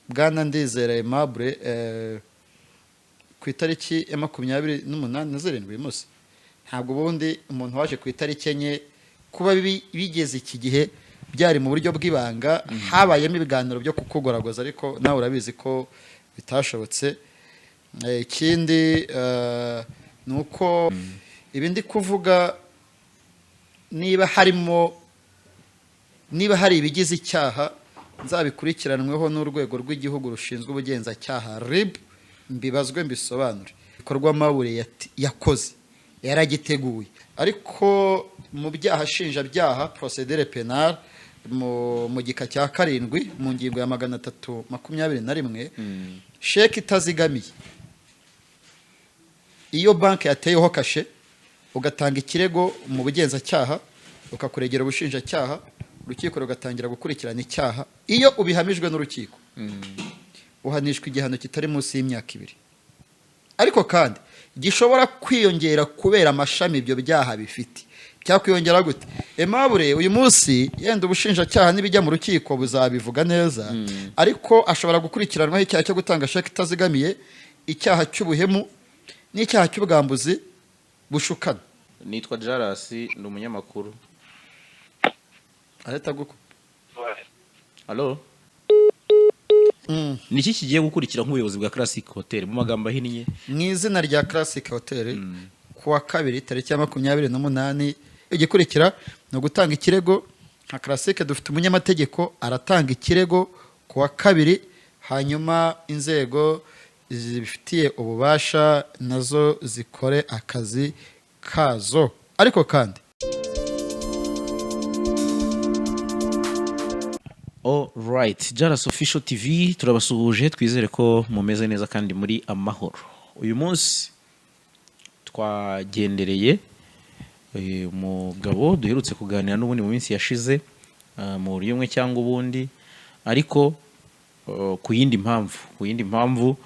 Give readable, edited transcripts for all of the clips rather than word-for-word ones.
Bwana Ndizera Aimable, ku itariki ya 28 na 7 uyu munsi. Ntabwo ubundi umuntu waje ku itariki 4, kuba bigeze iki gihe byari mu buryo bw'ibanga, habayemo ibiganiro byo kukugoragoza, ariko nawe urabizi ko bitashobotse. Ikindi ni uko ibi ndi kuvuga, niba harimo, niba hari ibigize icyaha, nzabikurikiranweho n'Urwego rw'Igihugu rushinzwe Ubugenzacyaha, RIB, mbibazwe, mbisobanure. Ibikorwa Mabure yakoze yaragiteguye, ariko mu byaha nshinjabyaha, procédure pénale, mu gika cya 7, mu ngingo ya 321, sheke itazigamiye, iyo banki yateyeho kashe, ugatanga ikirego mu bugenzacyaha, ukakuregera ubushinjacyaha, urukiko rugatangira gukurikirana icyaha, iyo ubihamijwe n'urukiko uhanishwa igihano kitari munsi y'imyaka 2, ariko kandi gishobora kwiyongera kubera amashami ibyo byaha bifite. Cyakwiyongera gute? Aimable uyu munsi, yenda ubushinjacyaha nibijya mu rukiko buzabivuga neza, ariko ashobora gukurikiranwaho icyaha cyo gutanga sheke itazigamiye, icyaha cy'ubuhemu n'icyaha cy'ubwambuzi bushukana. Nitwa Jarasi, ni umunyamakuru. Arahita agukupa. Halo? Ni iki kigiye gukurikira nk'ubuyobozi bwa Classic Hotel, mu magambo ahinnye? Mu izina rya Classic Hotel, ku wa kabiri tariki ya 28, igikurikira ni ugutanga ikirego. Nka Classic dufite umunyamategeko, aratanga ikirego ku wa kabiri, hanyuma inzego zibifitiye ububasha nazo zikore akazi kazo. Ariko kandi Alright, Jaras Official TV turabasuhuje, twizere ko mumeze neza kandi muri amahoro. Uyu munsi twagendereye umugabo duherutse kuganira n'ubundi mu minsi yashize, mu buryo bumwe cyangwa ubundi, ariko ku yindi mpamvu,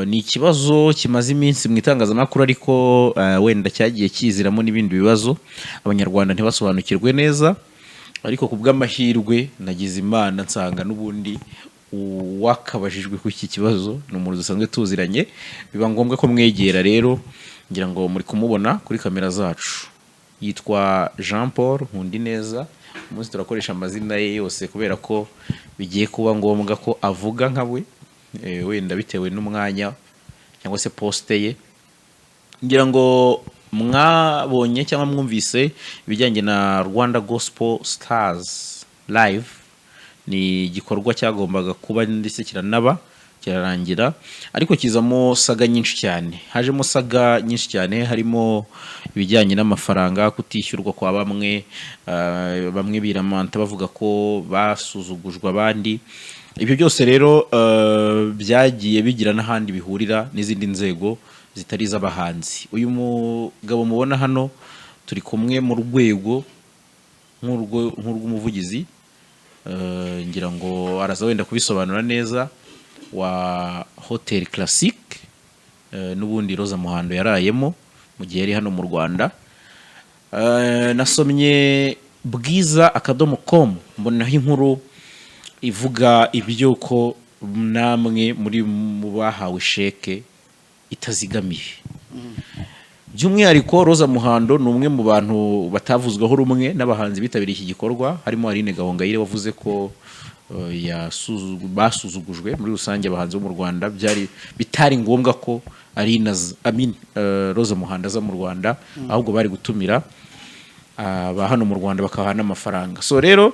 ni ikibazo kimaze iminsi mu itangazamakuru, ariko wenda cyagiye kiziramo n'ibindi bibazo Abanyarwanda ntibasobanukirwe neza. Ariko ku bw'amahirwe nagize Imana nsanga n'ubundi uwakabajijwe ku iki kibazo ni umuntu dusanzwe tuziranye, biba ngombwa ko mwegera. Rero ngira ngo muri kumubona kuri kamera zacu, yitwa Jean Paul Nkundineza. Umunsi turakoresha amazina ye yose kubera ko bigiye kuba ngombwa ko avuga nka we, wenda bitewe n'umwanya cyangwa se poste ye. Ngira ngo mwabonye cyangwa mwumvise ibijyanye na Rwanda Gospel Stars Live. Ni igikorwa cyagombaga kuba ndetse kiranaba, kirarangira, ariko kizamo saga nyinshi cyane. Hajemo saga nyinshi cyane, harimo ibijyanye n'amafaranga, kutishyurwa kwa bamwe, bamwe biramanta bavuga ko basuzugujwe abandi. Ibyo byose rero byagiye bigira n'ahandi bihurira n'izindi nzego zitari iz'abahanzi. Uyu mugabo mubona hano turi kumwe mu rwego nk'urw'umuvugizi, ngira ngo araza wenda kubisobanura neza, wa Hotel Classic, n'ubundi Roza Muhando yarayemo mu gihe yari hano mu Rwanda. Nasomye bwiza.com, mbonaho inkuru ivuga iby'uko namwe muri mu bahawe sheke itazigamiye. By'umwihariko Roza Muhando ni umwe mu bantu batavuzweho rumwe n'abahanzi bitabiriye iki gikorwa, harimo Aline Gahongayire wavuze ko basuzugujwe muri rusange abahanzi bo mu Rwanda, byari bitari ngombwa ko Aline I mean, Roza Muhando aza mu Rwanda, ahubwo bari gutumira aba hano mu Rwanda bakabaha n'amafaranga. So rero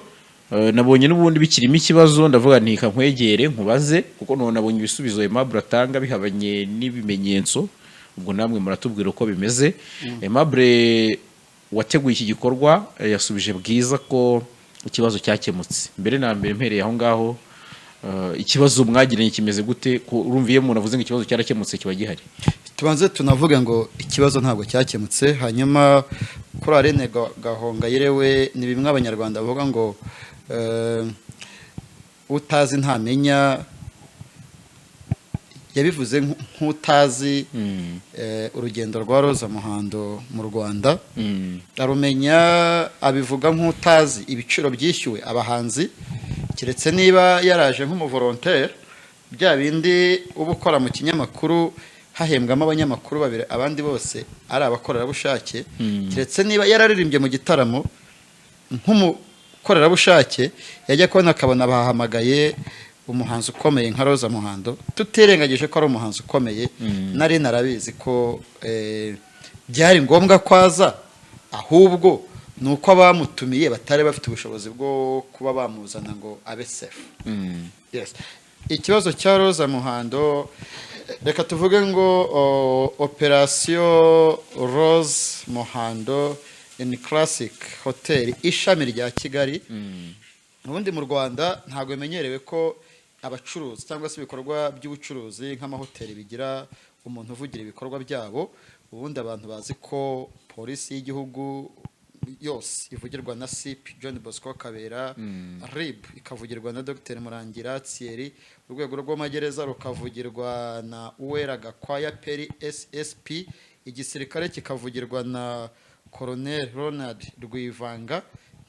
nabonye n'ubundi bikirimo ikibazo, ndavuga nti reka nkwegere nkubaze, kuko none nabonye ibisubizo Aimable atanga bihabanye n'ibimenyetso. Ubwo namwe muratubwira uko bimeze. Aimable wateguye iki gikorwa yasubije Bwiza ko ikibazo cyakemutse. Mbere na mbere, mpereye aho ngaho, ikibazo mwagiranye kimeze gute? Ko urumva iyo umuntu avuze ngo ikibazo cyarakemutse, kiba gihari. Tubanze tunavuge ngo ikibazo ntabwo cyakemutse. Hanyuma kuri Aline Gahongayire we, ni bimwe Abanyarwanda bavuga ngo utazi ntamenya. Yabivuze nk'utazi urugendo rwa Roza Muhando mu Rwanda, arumenya abivuga nk'utazi ibiciro byishyuwe abahanzi, keretse niba yaraje nk'umuvolontaire. Bya bindi uba ukora mu kinyamakuru, hahembwamo abanyamakuru babiri, abandi bose ari abakorerabushake, keretse niba yararirimbye mu gitaramo nk'umukorerabushake, yajya kubona akabona bahamagaye umuhanzi ukomeye nka Roza Muhando. Tutirengagije ko ari umuhanzi ukomeye, nari narabizi ko byari ngombwa ko aza, ahubwo ni uko abamutumiye batari bafite ubushobozi bwo kuba bamuzana ngo abe safe. Yes. Ikibazo cya Roza Muhando, reka tuvuge ngo Operation Rose Muhando in Classic Hotel, ishami rya Kigali. Ubundi mu Rwanda ntabwo bimenyerewe ko abacuruzi cyangwa se ibikorwa by'ubucuruzi nk'amahoteli bigira umuntu uvugira ibikorwa byabo. Ubundi abantu bazi ko polisi y'igihugu yose ivugirwa na CP John Bosco Kabera, RIB ikavugirwa na Dr Murangira Thierry, urwego rw'amagereza rukavugirwa na Uwera Gakwaya Peri SSP, igisirikare kikavugirwa na Colonel Ronald Rwivanga.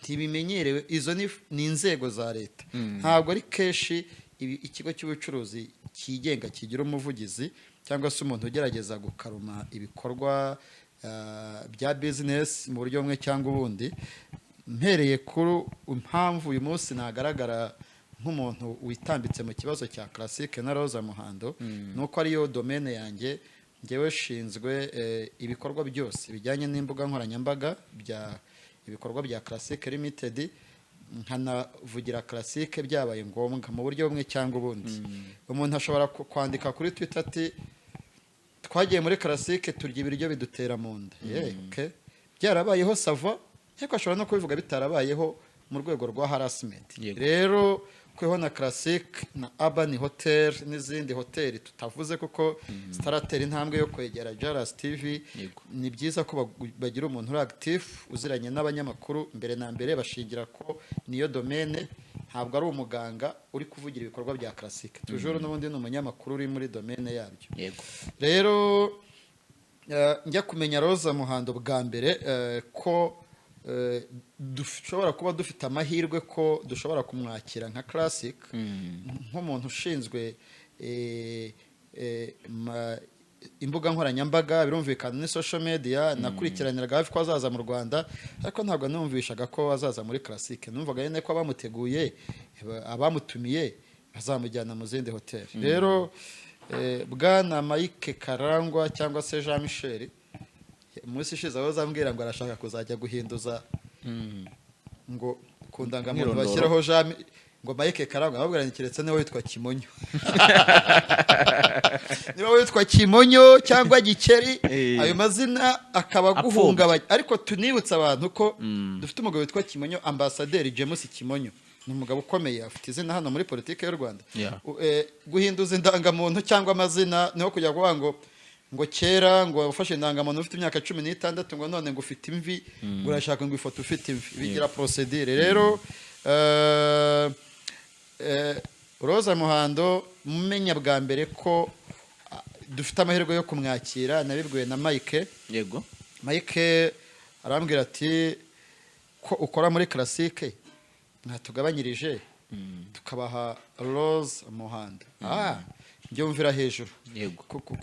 Ntibimenyerewe, izo ni inzego za leta. Ntabwo ari kenshi ikigo cy'ubucuruzi cyigenga kigira umuvugizi cyangwa se umuntu ugerageza gukaruma ibikorwa bya business mu buryo bumwe cyangwa ubundi. Mpereye kuri impamvu uyu munsi nagaragara nk'umuntu witambitse mu kibazo cya Classic na Roza Muhando, ni uko ariyo domaine yanjye. Ngewe shinzwe ibikorwa byose bijyanye n'imbuga nkoranyambaga bya ibikorwa bya Classic Limited, nkanavugira Classic byabaye ngombwa mu buryo bumwe cyangwa ubundi. Umuntu ashobora kwandika kuri Twitter ati: "Twagiye muri Classic turya ibiryo bidutera mu nda." Yeah, okay. Byarabayeho, ça va, ariko ashobora no kubivuga bitarabayeho mu rwego rwa harassment. Rero kweho na Classic na Urban Hotel n'izindi hoteli tutavuze kuko zitaratera intambwe yo kwegera Jaras TV, ni byiza ko bagira umuntu uri active, uziranye n'abanyamakuru. Mbere na mbere bashingira ko niyo domaine, ntabwo ari umuganga uri kuvugira ibikorwa bya Classic toujours, n'ubundi ni umunyamakuru uri muri domaine yabyo. Rero njya kumenya Roza Muhando bwa mbere ko dushobora kuba dufite amahirwe ko dushobora kumwakira nka Classic, nk'umuntu ushinzwe imbuga nkoranyambaga, birumvikana ni social media. Nakurikiraniraga hafi ko azaza mu Rwanda, ariko ntabwo numvishaga ko azaza muri Classic. Numvaga nyine ko abamuteguye, abamutumiye bazamujyana mu zindi hoteli. Rero bwana Mike Karangwa cyangwa se Jean Michel, umunsi ishize aho azambwira ngo arashaka kuzajya guhinduza ngo ku ndangamuntu Umwirondoro. bashyiraho ngo Mike Karangwa, ababwira ni keretse niba witwa Kimonyo, niba witwa Kimonyo cyangwa Gikeri, ayo mazina akaba Apfobya. aguhungabanya. Ariko tunibutse abantu ko dufite umugabo witwa Kimonyo, Ambasaderi James Kimonyo, ni umugabo ukomeye, afite izina hano muri politiki y'u Rwanda. Guhinduza indangamuntu cyangwa amazina niho kujya kuvuga ngo kera ngo wafashe indangamuntu ufite imyaka 16, ngo none ngo ufite imvi, ngo urashaka ngo ifoto ufite imvi. Bigira procédure. Rero Roza Muhando, mumenya bwa mbere ko dufite amahirwe yo kumwakira, nabibwiwe na Mike. Mike arambwira ati: "Ko ukora muri Classic, mwatugabanyirije tukabaha Rose Muhando?" Njyumvira hejuru.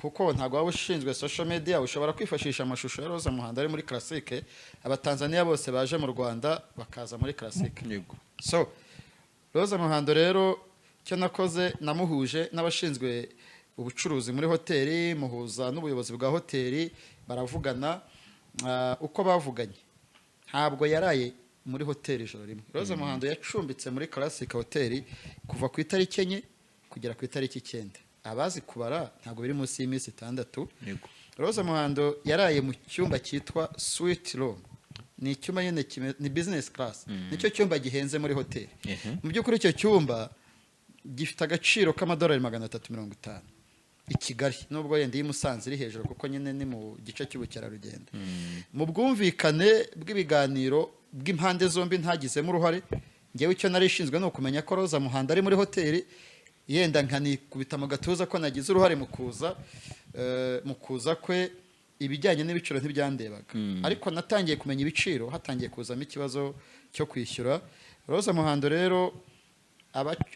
Kuko ntabwo waba ushinzwe social media, ushobora kwifashisha amashusho ya Rose Muhando ari muri Classic, Abatanzania bose baje mu Rwanda bakaza muri Classic. So Rose Muhando rero, icyo nakoze, namuhuje n'abashinzwe ubucuruzi muri hoteli, muhuza n'ubuyobozi bwa hoteli, baravugana. Uko bavuganye, ntabwo yaraye muri hoteli ijoro rimwe. Rose Muhando yacumbitse muri Classic Hotel kuva ku itariki 4 kugera ku itariki 9. Abazi kubara, ntabwo biri munsi y'iminsi 6. Rose Muhando yaraye mu cyumba cyitwa suite room. Ni icyumba nyine ni business class, nicyo cyumba gihenze muri hoteli. Mu by'ukuri icyo cyumba gifite agaciro k'amadolari 350 i Kigali, nubwo yenda iyi Musanze iri hejuru kuko nyine ni mu gice cy'ubukerarugendo. Mu bwumvikane bw'ibiganiro bw'impande zombi ntagizemo uruhare, ngewe icyo nari ishinzwe ni ukumenya ko Roza Muhando ari muri hoteli, yenda nkanikubita mu gatuza ko nagize uruhare mu kuza kwe. Ibijyanye n'ibiciro ntibyandebaga, ariko natangiye kumenya ibiciro hatangiye kuzamo ikibazo cyo kwishyura Roza Muhando. Rero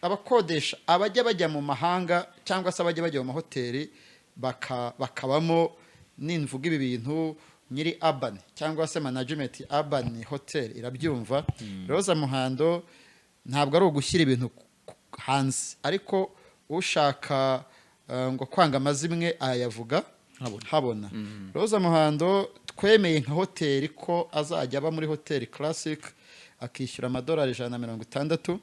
Abakodesha abajya bajya mu mahanga cyangwa se abajya bajya mu mahoteli bakabamo, ninvuga ibi bintu, nyiri Urban cyangwa se management Urban Hotel irabyumva. Rose Muhando ntabwo ari ugushyira ibintu hanze, ariko ushaka ngo kwanga amazimwe ayavuga Habona. Habona. Rose Muhando twemeye nka hoteli ko azajya aba muri hoteli Classic, akishyura amadolari 160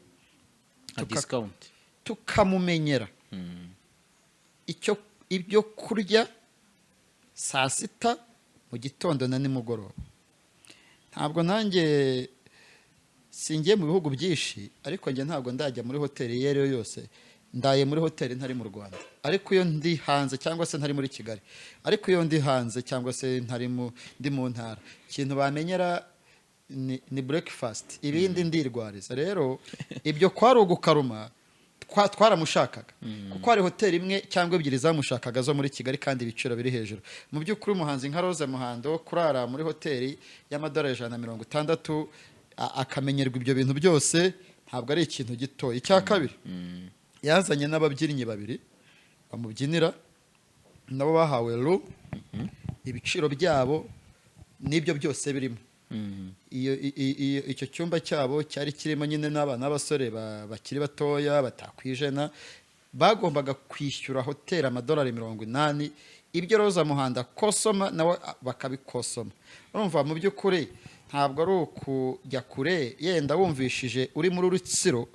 nka discount, tukamumenyera icyo ibyo kurya saa sita, mu gitondo na nimugoroba. Ntabwo nanjye singiye mu bihugu byinshi, ariko njye ntabwo ndajya muri hoteli iyo ari yo yose. Ndaye muri hoteli ntari mu Rwanda, ariko iyo ndi hanze cyangwa se ntari muri Kigali, ariko iyo ndi hanze cyangwa se ntari mu ndi mu ntara, ikintu bamenyera ni breakfast, ibindi ndirwariza. Rero ibyo kwari ugukaruma. Twaramushakaga kuko hari hoteli imwe cyangwa ebyiri zamushakaga zo muri Kigali, kandi ibiciro biri hejuru. Mu by'ukuri, umuhanzi nka Rose Muhando kurara muri hoteli y'amadolari 160, akamenyerwa ibyo bintu byose, ntabwo ari ikintu gito. Icya kabiri, yazanye n'ababyinnyi babiri bamubyinira, nabo bahawe room, ibiciro byabo n'ibyo byose birimo. Iyo icyo cyumba cyabo cyari kirimo nyine n'abana b'abasore bakiri batoya batakwijena, bagombaga kwishyura hoteli amadolari 80. Ibyo Roza Muhando akosoma nawe bakabikosoma. Urumva, mu by'ukuri ntabwo ari ukujya kure. Yenda wumvishije uri muri Rutsiro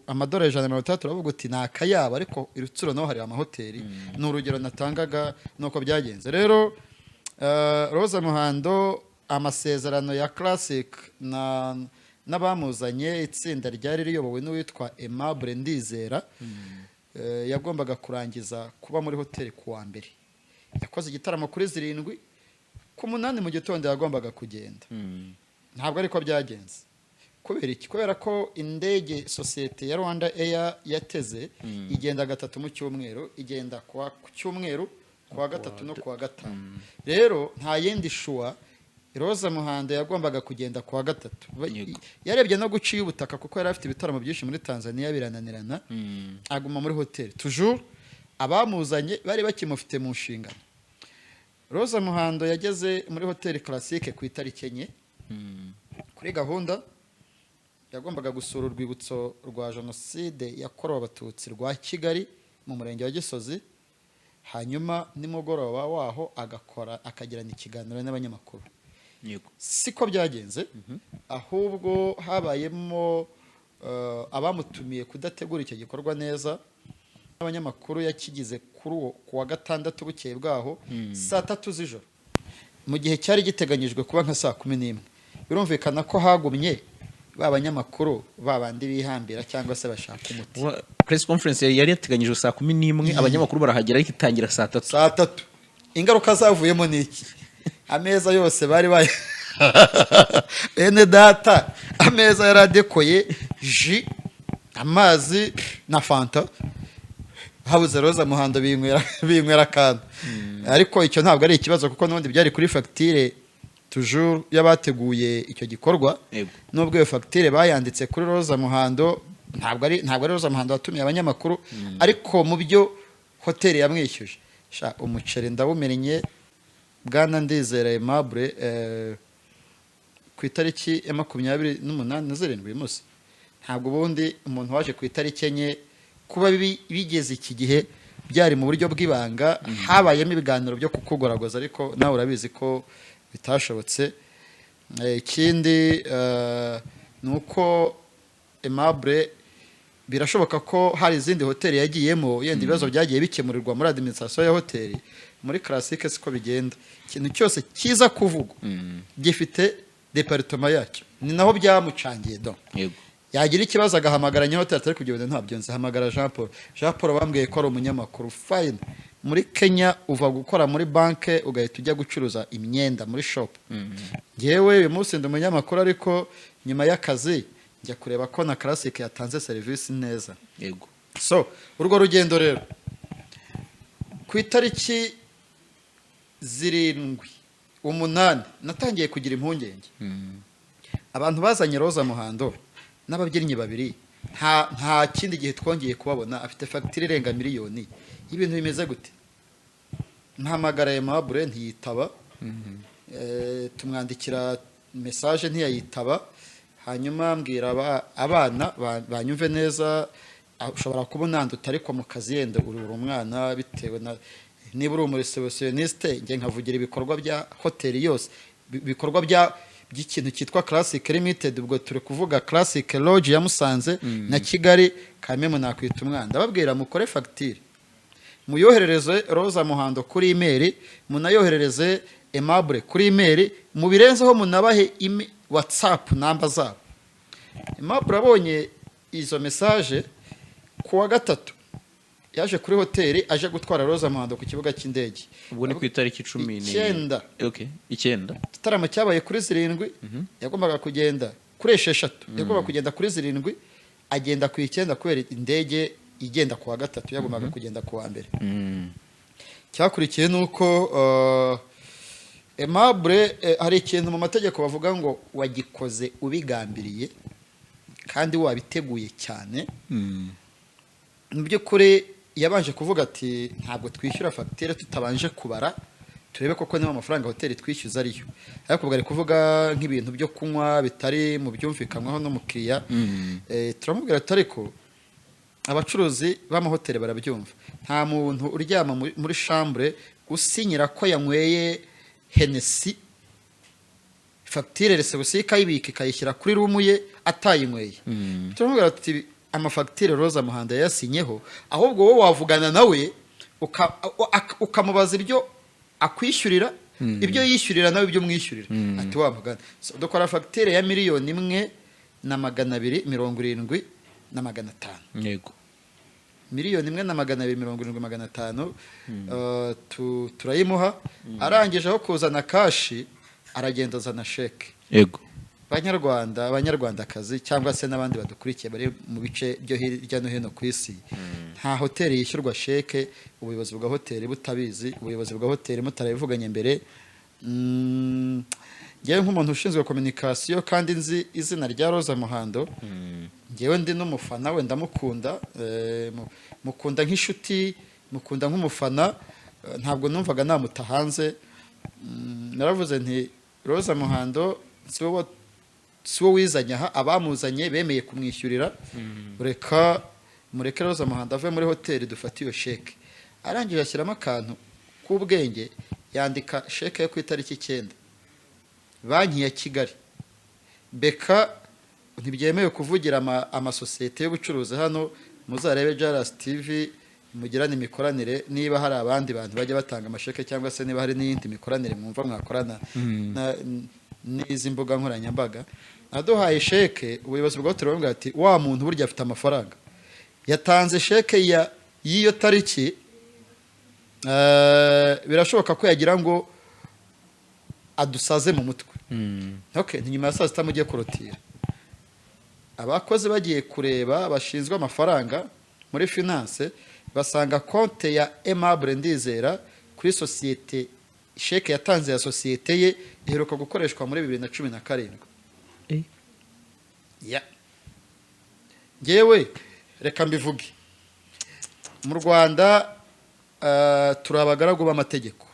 amadolari 160, uravuga uti ni akayabo, ariko i Rutsiro naho hari amahoteli. Ni urugero natangaga nuko byagenze. Rero Roza Muhando, amasezerano ya Classic na n'abamuzanye, itsinda ryari riyobowe n'uwitwa Aimable Ndizera, yagombaga kurangiza kuba muri hoteli ku wa mbere. Yakoze igitaramo kuri 7, ku 8 mu gitondo yagombaga kugenda. Ntabwo ariko byagenze. Kubera iki? Kubera ko indege sosiyete ya Rwanda Air yateze igenda gatatu mu cyumweru, igenda ku cyumweru, ku wa gatatu no ku wa gatanu. Rero nta yindi choix, Roza Muhando yagombaga kugenda ku wa gatatu. Yarebye no guca ubutaka, kuko yari afite ibitaramo byinshi muri Tanzania, birananirana, aguma muri hoteli. Toujours abamuzanye bari bakimufite mu nshingano. Roza Muhando yageze muri hoteli Classic ku itariki 4. Kuri gahunda yagombaga gusura urwibutso rwa Jenoside yakorewe Abatutsi rwa Kigali mu murenge wa Gisozi, hanyuma nimugoroba waho agakora akagirana ikiganiro n'abanyamakuru. Siko byagenze, ahubwo habayemo abamutumiye kudategura icyo gikorwa neza. Abanyamakuru yakigize kuri uwo ku wa gatandatu, bukeye bwaho, saa 3 z'ijoro, mu gihe cyari giteganyijwe kuba nka saa 11. Birumvikana ko hagumye ba banyamakuru ba bandi bihambira cyangwa se bashaka umuti. Press conference yari yateganyijwe saa 11, abanyamakuru barahagera, ariko itangira saa 3. Saa 3. Ingaruka zavuyemo ni iki? Ameza yose bari baye, bene data, ameza yari adekoye jus, amazi na Fanta, habuze Roza Muhando, binywera akantu. Ariko icyo ntabwo ari ikibazo, kuko n'ubundi byari kuri fagitire toujours y'abateguye icyo gikorwa. Nubwo iyo fagitire bayanditse kuri Roza Muhando, ntabwo ari Roza Muhando watumiye abanyamakuru, ariko mu byo hoteli yamwishyuje. Sha, umuceri ndawumennye. Bwana Ndizera Aimable, ku itariki ya 28 na 7 uyu munsi, ntabwo ubundi umuntu waje ku itariki 4, kuba bigeze iki gihe byari mu buryo bw'ibanga, habayemo ibiganiro byo kukugoragoza, ariko nawe urabizi ko bitashobotse. Ikindi ni uko Aimable birashoboka ko hari izindi hoteli yagiyemo, yenda ibibazo byagiye bikemurirwa muri administration ya hoteli. Muri Classic siko bigenda. Ikintu cyose kiza kuvugwa gifite département yacyo, ni naho byamucangiye donc. Yagira ikibazo agahamagara nyahoteli, atari kubyo bintu ntabyo nzi, hamagara Jean Paul. Jean Paul bambwiye ko ari umunyamakuru. Fine. Muri Kenya uva gukora muri banke ugahita ujya gucuruza imyenda muri shop. Ngewe uyu munsi ndi umunyamakuru, ariko nyuma y'akazi njya kureba ko na Classic yatanze serivisi neza. So urwo rugendo rero, ku itariki 7, 8, natangiye kugira impungenge. Abantu bazanye Roza Muhando n'ababyinnyi babiri Nta kindi gihe twongeye kubabona. Afite fagitire irenga miliyoni. Ibintu bimeze gute? Mpamagara Aimable ntiyitaba. Tumwandikira message ntiyayitaba. Hanyuma mbwira abana banyumve neza, ushobora kuba unanduta ariko mu kazi yenda uri umwana, bitewe na niba uri umu réceptionniste, njye nkavugira ibikorwa bya hoteli yose, ibikorwa by'ikintu cyitwa Classic Limited. Ubwo turi kuvuga Classic Lodge ya Musanze na Kigali. Kameme nakwita umwana. Ndababwira: mukore fagitire, muyoherereze Roza Muhando kuri email, munayoherereze Aimable kuri email, mubirenzeho munabahe WhatsApp number zabo. Aimable abonye izo message, ku wa gatatu yaje kuri hoteli aje gutwara Roza Muhando ku kibuga cy'indege. Ubwo ni ku itariki cumi 9. Okay, 9. Igitaramo cyabaye kuri 7, yagombaga kugenda kuri 6, yagombaga kugenda kuri 7, agenda ku 9 kubera indege igenda ku wa gatatu, yagombaga kugenda ku wa mbere. Cyakurikiye ni uko Aimable, hari ikintu mu mategeko bavuga ngo wagikoze ubigambiriye kandi wabiteguye cyane. Mu by'ukuri yabanje kuvuga ati: "Ntabwo twishyura fagitire tutabanje kubara, turebe koko niba amafaranga hoteli twishyuza ariyo." Ariko ubwo ari kuvuga nk'ibintu byo kunywa bitari mu byumvikanyweho n'umukiriya. Turamubwira ati: "Ariko abacuruzi b'amahoteli barabyumva, nta muntu uryama muri chambre usinyira ko yanyweye Hennessy, fagitire réception ikayibika, ikayishyira kuri room ye atayinyweye." Turamubwira ati: "Amafagitire Roza Muhando yayasinyeho, ahubwo wowe wavugana nawe ukamubaza ibyo akwishyurira, ibyo yishyurira nawe ibyo mwishyurira." Ati: "Wa mugana." So, dukora fagitire ya 1,270,500. 1,270,500, turayimuha. Arangije, aho kuzana cash aragenda azana sheke. Banyarwanda, Abanyarwandakazi, cyangwa se n'abandi badukurikiye bari mu bice byo hirya no hino ku isi, nta hoteli yishyurwa sheke ubuyobozi bwa hoteli butabizi, ubuyobozi bwa hoteli mutarabivuganye mbere. Njyewe nk'umuntu ushinzwe communication kandi nzi izina rya Roza Muhando, njyewe ndi n'umufana we, ndamukunda, mukunda nk'inshuti, mukunda nk'umufana, ntabwo numvaga namuta hanze. Naravuze nti: "Roza Muhando si wo wizanye aha, abamuzanye bemeye kumwishyurira, reka mureke Roza Muhando ave muri hoteli, dufate iyo sheke." Arangije ashyiramo akantu k'ubwenge, yandika sheke yo ku itariki 9, Banki ya Kigali. Beka ntibyemewe kuvugira amasosiyete y'ubucuruzi hano. Muzarebe Jaras TV mugirane imikoranire, niba hari abandi bantu bajya batanga amasheke, cyangwa se niba hari n'iyindi mikoranire mwumva mwakorana n'izi mbuga nkoranyambaga. Aduhaye sheke, ubuyobozi bwa hoteli buramubwira ati: "Wa muntu burya afite amafaranga, yatanze sheke ya y'iyo tariki, birashoboka ko yagira ngo adusaze mu mutwe." Okay, ni nyuma ya saa sita mujye korotira. Abakozi bagiye kureba bashinzwe amafaranga muri finance, basanga konte ya Aimable Ndizera kuri sosiyete, sheke yatanze ya sosiyete ye iheruka gukoreshwa muri 2017. Ya ngewe reka mbivuge, mu Rwanda turi abagaragu b'amategeko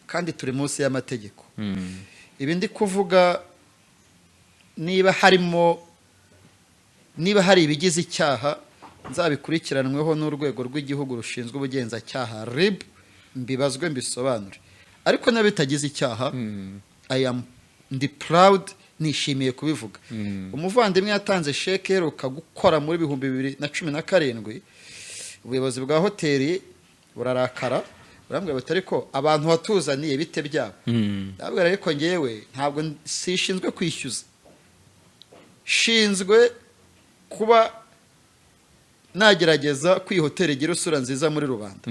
kandi turi munsi y'amategeko. Ibi ndi kuvuga, niba harimo, niba hari ibigize icyaha, nzabikurikiranweho n'urwego rw'igihugu rushinzwe ubugenzacyaha RIB, mbibazwe, mbisobanure. Ariko niba bitagize icyaha, I am ndi proud, nishimiye kubivuga. Umuvandimwe yatanze sheke iheruka gukora muri 2017. Ubuyobozi bwa hoteli burarakara, burambwira bati: "Ariko abantu watuzaniye bite byabo?" Ndabwira: "Ariko ngewe ntabwo sishinzwe kwishyuza, shinzwe kuba nagerageza ko iyi hoteli igira isura nziza muri rubanda."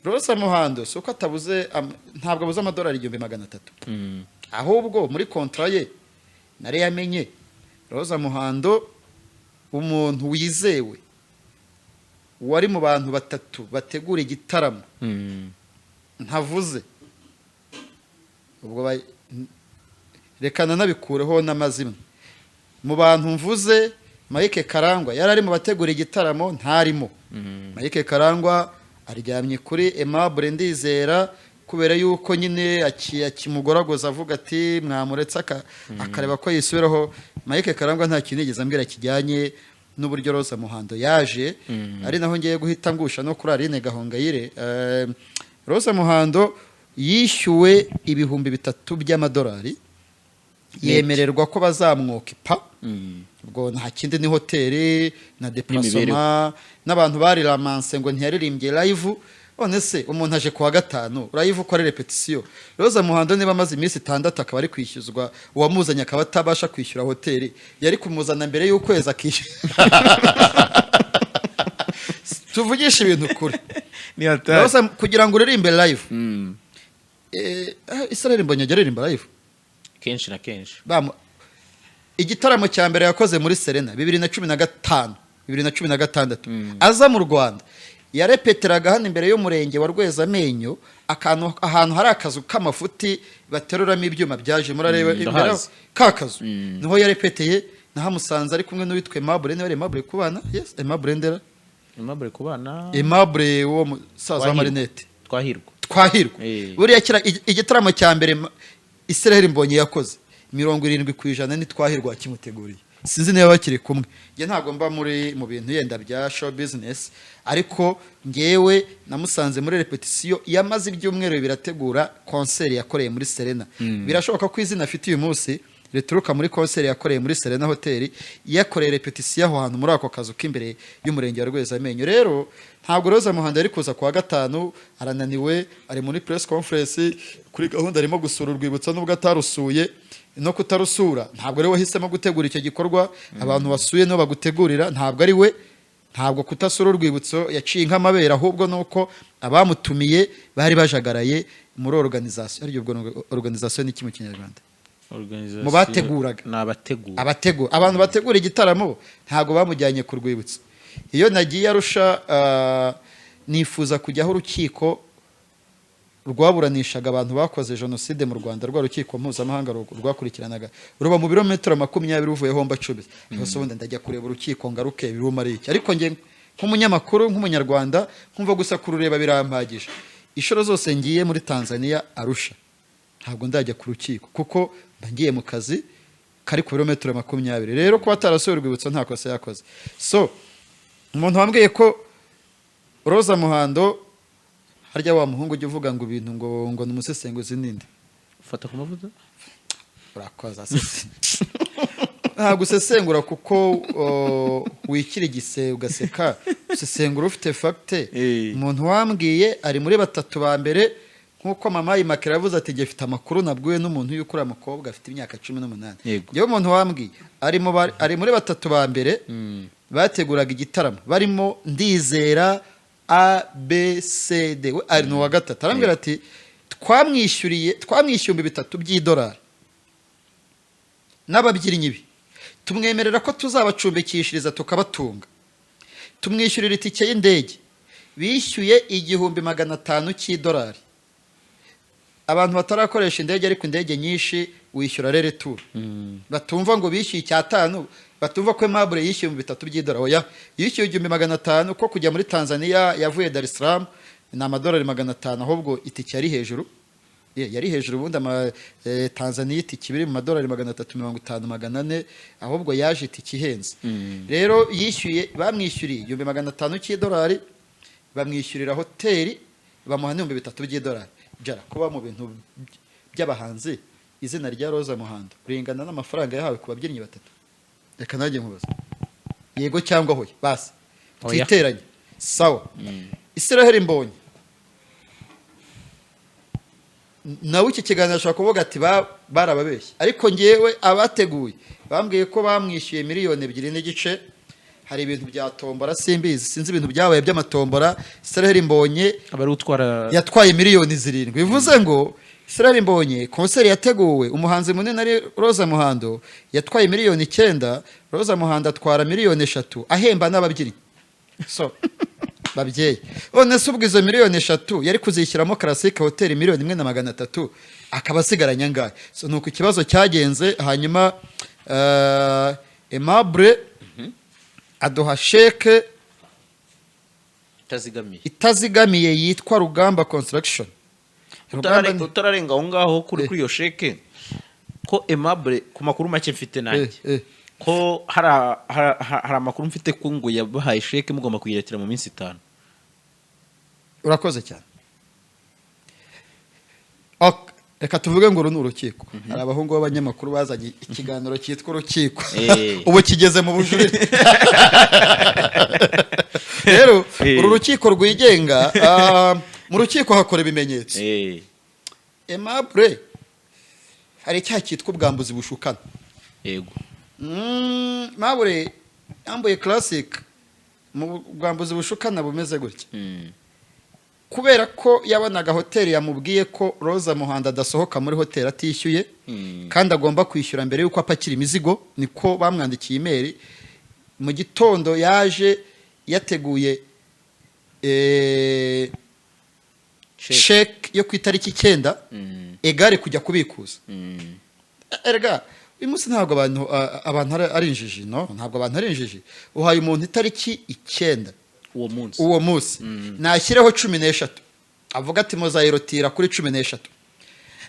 Rosa Muhando si uko atabuze ntabwo abuze amadolari 1300, ahubwo muri contrat ye nari yamenye Roza Muhando, umuntu wizewe wari mu bantu batatu bategura igitaramo ntavuze. Ubwo reka nanabikureho n'amazimwe mu bantu mvuze. Mike Karangwa yari ari mu bategura igitaramo, ntarimo. Mike Karangwa aryamye kuri Aimable Ndizera kubera yuko nyine akimugoragoza avuga ati mwamuretse akareba ko yisubiraho. Mike Karangwa nta kintu yigeze ambwira kijyanye n'uburyo Roza Muhando yaje, ari naho ngiye guhita ngusha no kuri Aline Gahongayire. Roza Muhando yishyuwe 3000 by'amadolari, yemererwa ko bazamwokipa. Ubwo nta kindi, ni hoteli na déplacement n'abantu bari ramanse ngo ntiyaririmbye live. None se umuntu aje kuwa gatanu, live uko ari répétition? Roza Muhando niba amaze iminsi 6 akaba ari kwishyuzwa, uwamuzanye akaba atabasha kwishyura hoteli, yari kumuzana mbere y'ukwezi akishyura. Tuvugishe ibintu kuri Ni hatari. Roza, kugira ngo uririmbe live, Israel Mbonyi ajya aririmba live. Kenshi na kenshi. Igitaramo cya mbere yakoze muri Serena 2015, 2016, aza mu Rwanda, yarepeteraga hano imbere y'umurenge wa Rwezamenyo, akantu ahantu hari akazu k'amafuti bateruramo ibyuma byaje murareba imbere aho, Ndahazi. ka kazu niho yarepeteye. Nahamusanze ari kumwe n'uwitwa Aimable. Niba ari Aimable Kubana, yes, Aimable Ndera. Aimable Kubana. Aimable wo musaza w'amarinete. Twahirwa. Twahirwa. Eh. Buriya kira igitaramo cya mbere Israel Mbonyi yakoze, 70% ni Twahirwa kimuteguriye. Sinzi niba bakiri kumwe. Njye ntabwo mba muri mu bintu yenda bya show business, ariko ngewe namusanze muri répétition yamaze ibyumweru 2 ategura concert yakoreye muri Serena. Birashoboka ko izina afite uyu munsi rituruka muri concert yakoreye muri Serena Hotel, yakoreye répétition aho hantu muri ako kazu k'imbere y'umurenge wa Rwezamenyo. Rero ntabwo Roza Muhando yari kuza kuwa gatanu, arananiwe, ari muri press conference, kuri gahunda arimo gusura urwibutso nubwo atarusuye. No kutarusura, ntabwo ari we wahisemo gutegura icyo gikorwa. Abantu basuye nibo bagutegurira, ntabwo ari we. Ntabwo kutasura urwibutso yaciye nk'amabere, ahubwo nuko abamutumiye bari bajagaraye muri organisation. Ariko ubwo organisation ni iki mu Kinyarwanda? Organisation. Mu bateguraga. Ni abategura. Abategura, abantu bategura igitaramo ntabwo bamujyanye ku rwibutso. Iyo nagiye Arusha, nifuza kujya aho urukiko rwaburanishaga abantu bakoze jenoside mu Rwanda, rwa rukiko mpuzamahanga rwakurikiranaga, ruba mu birometero 20 uvuye aho mbacubiza. Gusa ubundi ndajya kureba urukiko ngaruke biruma ari iki? Ariko njye nk'umunyamakuru, nk'umunyarwanda, nkumva gusa kurureba birampagije. Inshuro zose ngiye muri Tanzania, Arusha, ntabwo ndajya ku rukiko kuko mba ngiye mu kazi kari ku birometero 20. Rero kuba atarasuye urwibutso nta kosa yakoze. So umuntu wambwiye ko Roza Muhando, harya wa muhungu ujya uvuga ngo ibintu ngo ni umusesenguzi, ninde? Fata ku mavuta. Urakoza. Ntabwo usesengura kuko wikirigise ugaseka, usesengura ufite fact. Eh. Umuntu wambwiye ari muri batatu ba mbere, nk'uko mama Imakera yavuze ati gifite amakuru nabwiwe n'umuntu yuko uriya mukobwa afite imyaka 18. Yego. Njyewe umuntu wambwiye ari muri batatu ba mbere bateguraga igitaramo, barimo Ndizera A B C D, we ari uwa gatatu. Arambwira ati twamwishyuriye, twamwishyuye 3000 by'idolari n'ababyinnyi be, tumwemerera ko tuzabacumbikishiriza tukabatunga, tumwishyurira itike y'indege. Bishyuye 1500 cy'idolari. Abantu batarakoresha indege, ariko indege nyinshi wishyura aller-retour, batumva ngo bishyuye icyatanu, batumva ko Aimable yishyuye 3000 by'idolari. Oya, yishyuye 1500 ko kujya muri Tanzania yavuye Dar es Salaam ni amadolari 500. Ahubwo itike yari hejuru. Yari hejuru ubundi ama Tanzania itike biri mu madolari 350, 400, ahubwo yaje itike ihenze. Rero yishyuye, bamwishyuriye 1500 cy'idolari, bamwishyurira hoteli, bamuha n'3000 by'idolari. Jara kuba mu bintu by'abahanzi, izina rya Roza Muhando ringana n'amafaranga yahawe ku babyinnyi batatu? Reka nanjye nkubaze, yego cyangwa hoya basi. Oya. Twiteranye. Sawa. Israel Mbonyi nawe iki kiganiro ashobora kuvuga ati barababeshye, ariko ngewe abateguye bambwiye ko bamwishyuye miliyoni 2.5. Hari ibintu bya tombora, simbizi, sinzi ibintu byabaye by'amatombora. Israel Mbonyi aba ari utwara yatwaye miliyoni 7. Bivuze ngo Israel Mbonyi, concert yateguwe, umuhanzi munini ari Roza Muhando, yatwaye miliyoni 9, Roza Muhando atwara miliyoni 3 ahemba n'ababyinnyi. So babyeyi, none se ubwo izo miliyoni 3 yari kuzishyiramo Classic Hotel miliyoni 1 na 300, akaba asigaranye angahe? So nuko ikibazo cyagenze. Hanyuma Aimable Aduha sheke itazigamiye. Itazigamiye yitwa Rugamba Construction. Rugamba Utararenga aho ngaho kuri iyo sheke, ko Aimable, ku makuru make mfite nanjye, ko hari amakuru mfite ko ngo yabahaye sheke mugomba kuyiretira mu minsi 5. Urakoze cyane. Ok, reka tuvuge ngo uru ni urukiko. Hari abahungu b'abanyamakuru bazanye ikiganiro cyitwa Urukiko. Ubu kigeze mu bujurire. Rero uru rukiko rwigenga, mu rukiko hakora ibimenyetso. Aimable, hari icyaha cyitwa ubwambuzi bushukana. Aimable yambuye Classic mu bwambuzi bushukana bumeze gutya. Kubera ko yabonaga hoteli yamubwiye ko Roza Muhando adasohoka muri hoteli atishyuye, kandi agomba kwishyura mbere y'uko apakira imizigo, niko bamwandikiye imeri. Mu gitondo yaje yateguye Sheke. Sheke yo ku itariki 9 egare kujya kubikuza. Erega uyu munsi ntabwo abantu ari injiji. No, ntabwo abantu ari injiji. Uhaye umuntu itariki 9, uwo munsi, uwo munsi nashyireho 13, avuga ati muzayirotira kuri 13.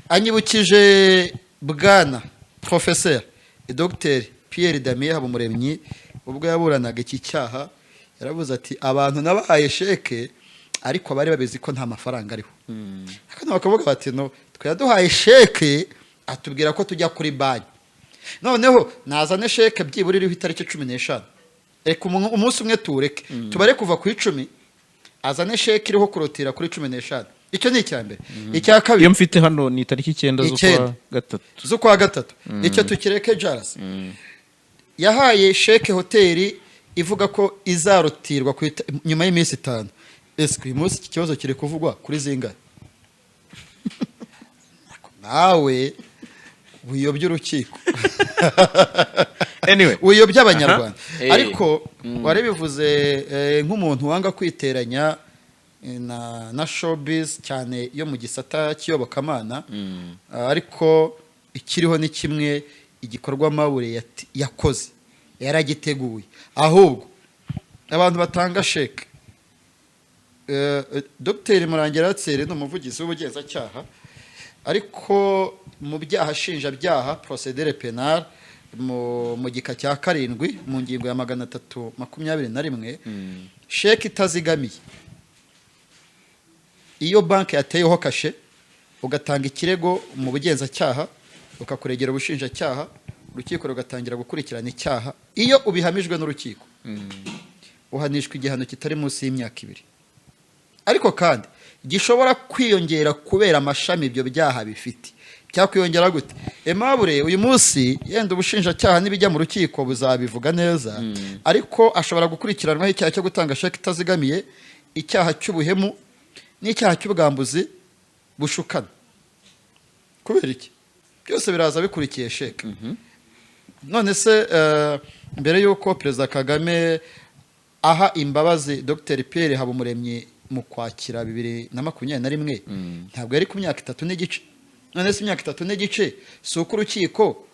Anyibukije bwana porofeseri Dogiteri Pierre Damien Habumuremyi, ubwo yaburanaga iki cyaha yaravuze ati: "Abantu nabahaye sheke, ariko bari babizi ko nta mafaranga ariho." Hano bakavuga bati: "No, twaduhaye sheke atubwira ko tujya kuri banki." Noneho nazane sheke byibura iriho itariki 15. Reka umunsi umwe tuwureke, tubare kuva ku 10, azane sheke iriho kurotira kuri 15. Icyo ni icya mbere. Icya kabiri, Iyo mfite hano ni itariki 9 z'ukwa 9. gatatu. Z'ukwa gatatu. Icyo tukireke. Jarasi yahaye sheke hoteli ivuga ko izarutirwa nyuma y'iminsi 5. Ese uyu munsi iki kibazo kiri kuvugwa kuri zingahe? Nawe wiyobya urukiko, Anyway. wiyobya Abanyarwanda. Aha. Ariko warabivuze, nk'umuntu wanga kwiteranya na showbiz cyane yo mu gisata cy'iyobokamana, ariko ikiriho ni kimwe: igikorwa Mabure yakoze yaragiteguye. Ahubwo abantu batanga sheke, Dr Murangira Thierry ni umuvugizi w'ubugenzacyaha, ariko mu byaha nshinjabyaha, procédure pénale, mu gika cya karindwi mu ngingo ya 321, sheke itazigamiye, iyo banki yateyeho kashe, ugatanga ikirego mu bugenzacyaha, ukakuregera ubushinjacyaha, urukiko rugatangira gukurikirana icyaha, iyo ubihamijwe n'urukiko uhanishwa igihano kitari munsi y'imyaka 2, ariko kandi gishobora kwiyongera kubera amashami ibyo byaha bifite. Cyakwiyongera gute? Aimable uyu munsi yenda ubushinjacyaha nibijya mu rukiko buzabivuga neza, ariko ashobora gukurikiranwaho icyaha cyo gutanga sheke itazigamiye, icyaha cy'ubuhemu n'icyaha cy'ubwambuzi bushukana. Kubera iki? Byose biraza bikurikiye sheke. None se mbere y'uko Perezida Kagame aha imbabazi Dr Pierre Habumuremyi mu Kwakira 2021, ntabwo yari ku myaka 3 n'igice? None se imyaka 3 n'igice si uko urukiko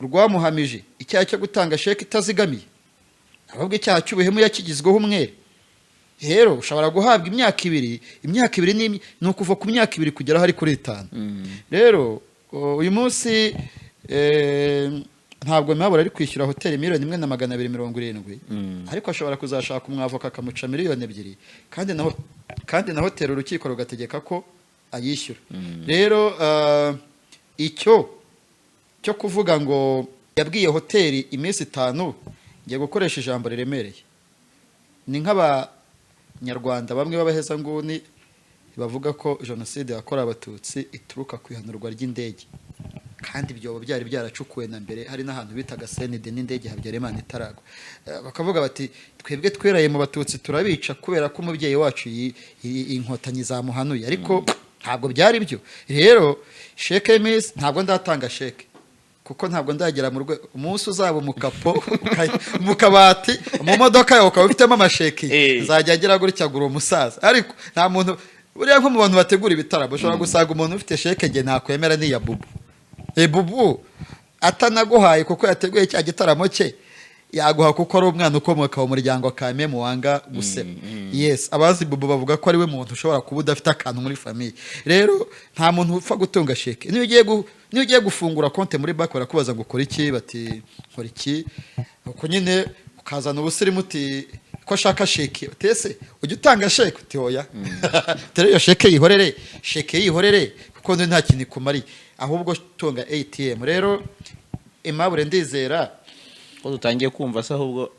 rwamuhamije icyaha cyo gutanga sheke itazigamiye? Ahubwo icyaha cy'ubuhemu yakigizweho umwere. Rero ushobora guhabwa imyaka 2. Imyaka 2 ni ukuva ku myaka 2 kugera aho ari kuri 5. Rero uyu munsi ntabwo Aimable ari kwishyura hoteli 1,270,000, ariko ashobora kuzashaka umwavoka akamuca miliyoni 2, kandi na hoteli urukiko rugategeka ko ayishyura. Rero icyo cyo kuvuga ngo yabwiye hoteli iminsi 5, ngiye gukoresha ijambo riremereye, ni nk'Abanyarwanda bamwe b'abahezanguni bavuga ko jenoside yakorewe Abatutsi ituruka ku ihanurwa ry'indege, kandi ibyobo byari byaracukuwe na mbere. Hari n'ahantu bitaga senide n'indege Habyarimana itaragwa. Bakavuga bati: "Twebwe tweraye mu Batutsi turabica kubera ko umubyeyi wacu Inkotanyi zamuhanuye." Ariko ntabwo byari byo. Rero sheke y'iminsi, ntabwo ndatanga sheke kuko ntabwo ndagera mu rwego. Umunsi uzaba umukapo mu kabati mu modoka yawe ukaba ufitemo amasheki, nzajya agira gutya gura umusaza. Ariko nta muntu buriya, nko mu bantu bategura ibitaramo, ushobora gusanga umuntu ufite sheke nge nakwemera ni iya Bubu. Bubu atanaguhaye kuko yateguye cya gitaramo cye. Yaguha kuko ari umwana ukomoka mu muryango kame wanga guseba. Yes, abazi Bubu bavuga ko ari we muntu ushobora kuba udafite akantu muri famille. Rero nta muntu upfa gutunga sheke. Niyo ugiye gufungura konti muri banki, barakubaza ngo ukora iki? Bati nkora iki. Uko nyine ukazana ubusirimu, uti ko ashaka sheke, utese ujya utanga sheke? Uti oya. Tere iyo sheke yihorere, sheke yihorere, kuko nta kintu ikumariye, ahubwo tunga ATM. Rero Aimable Ndizera, Ko dutangiye kumva se ahubwo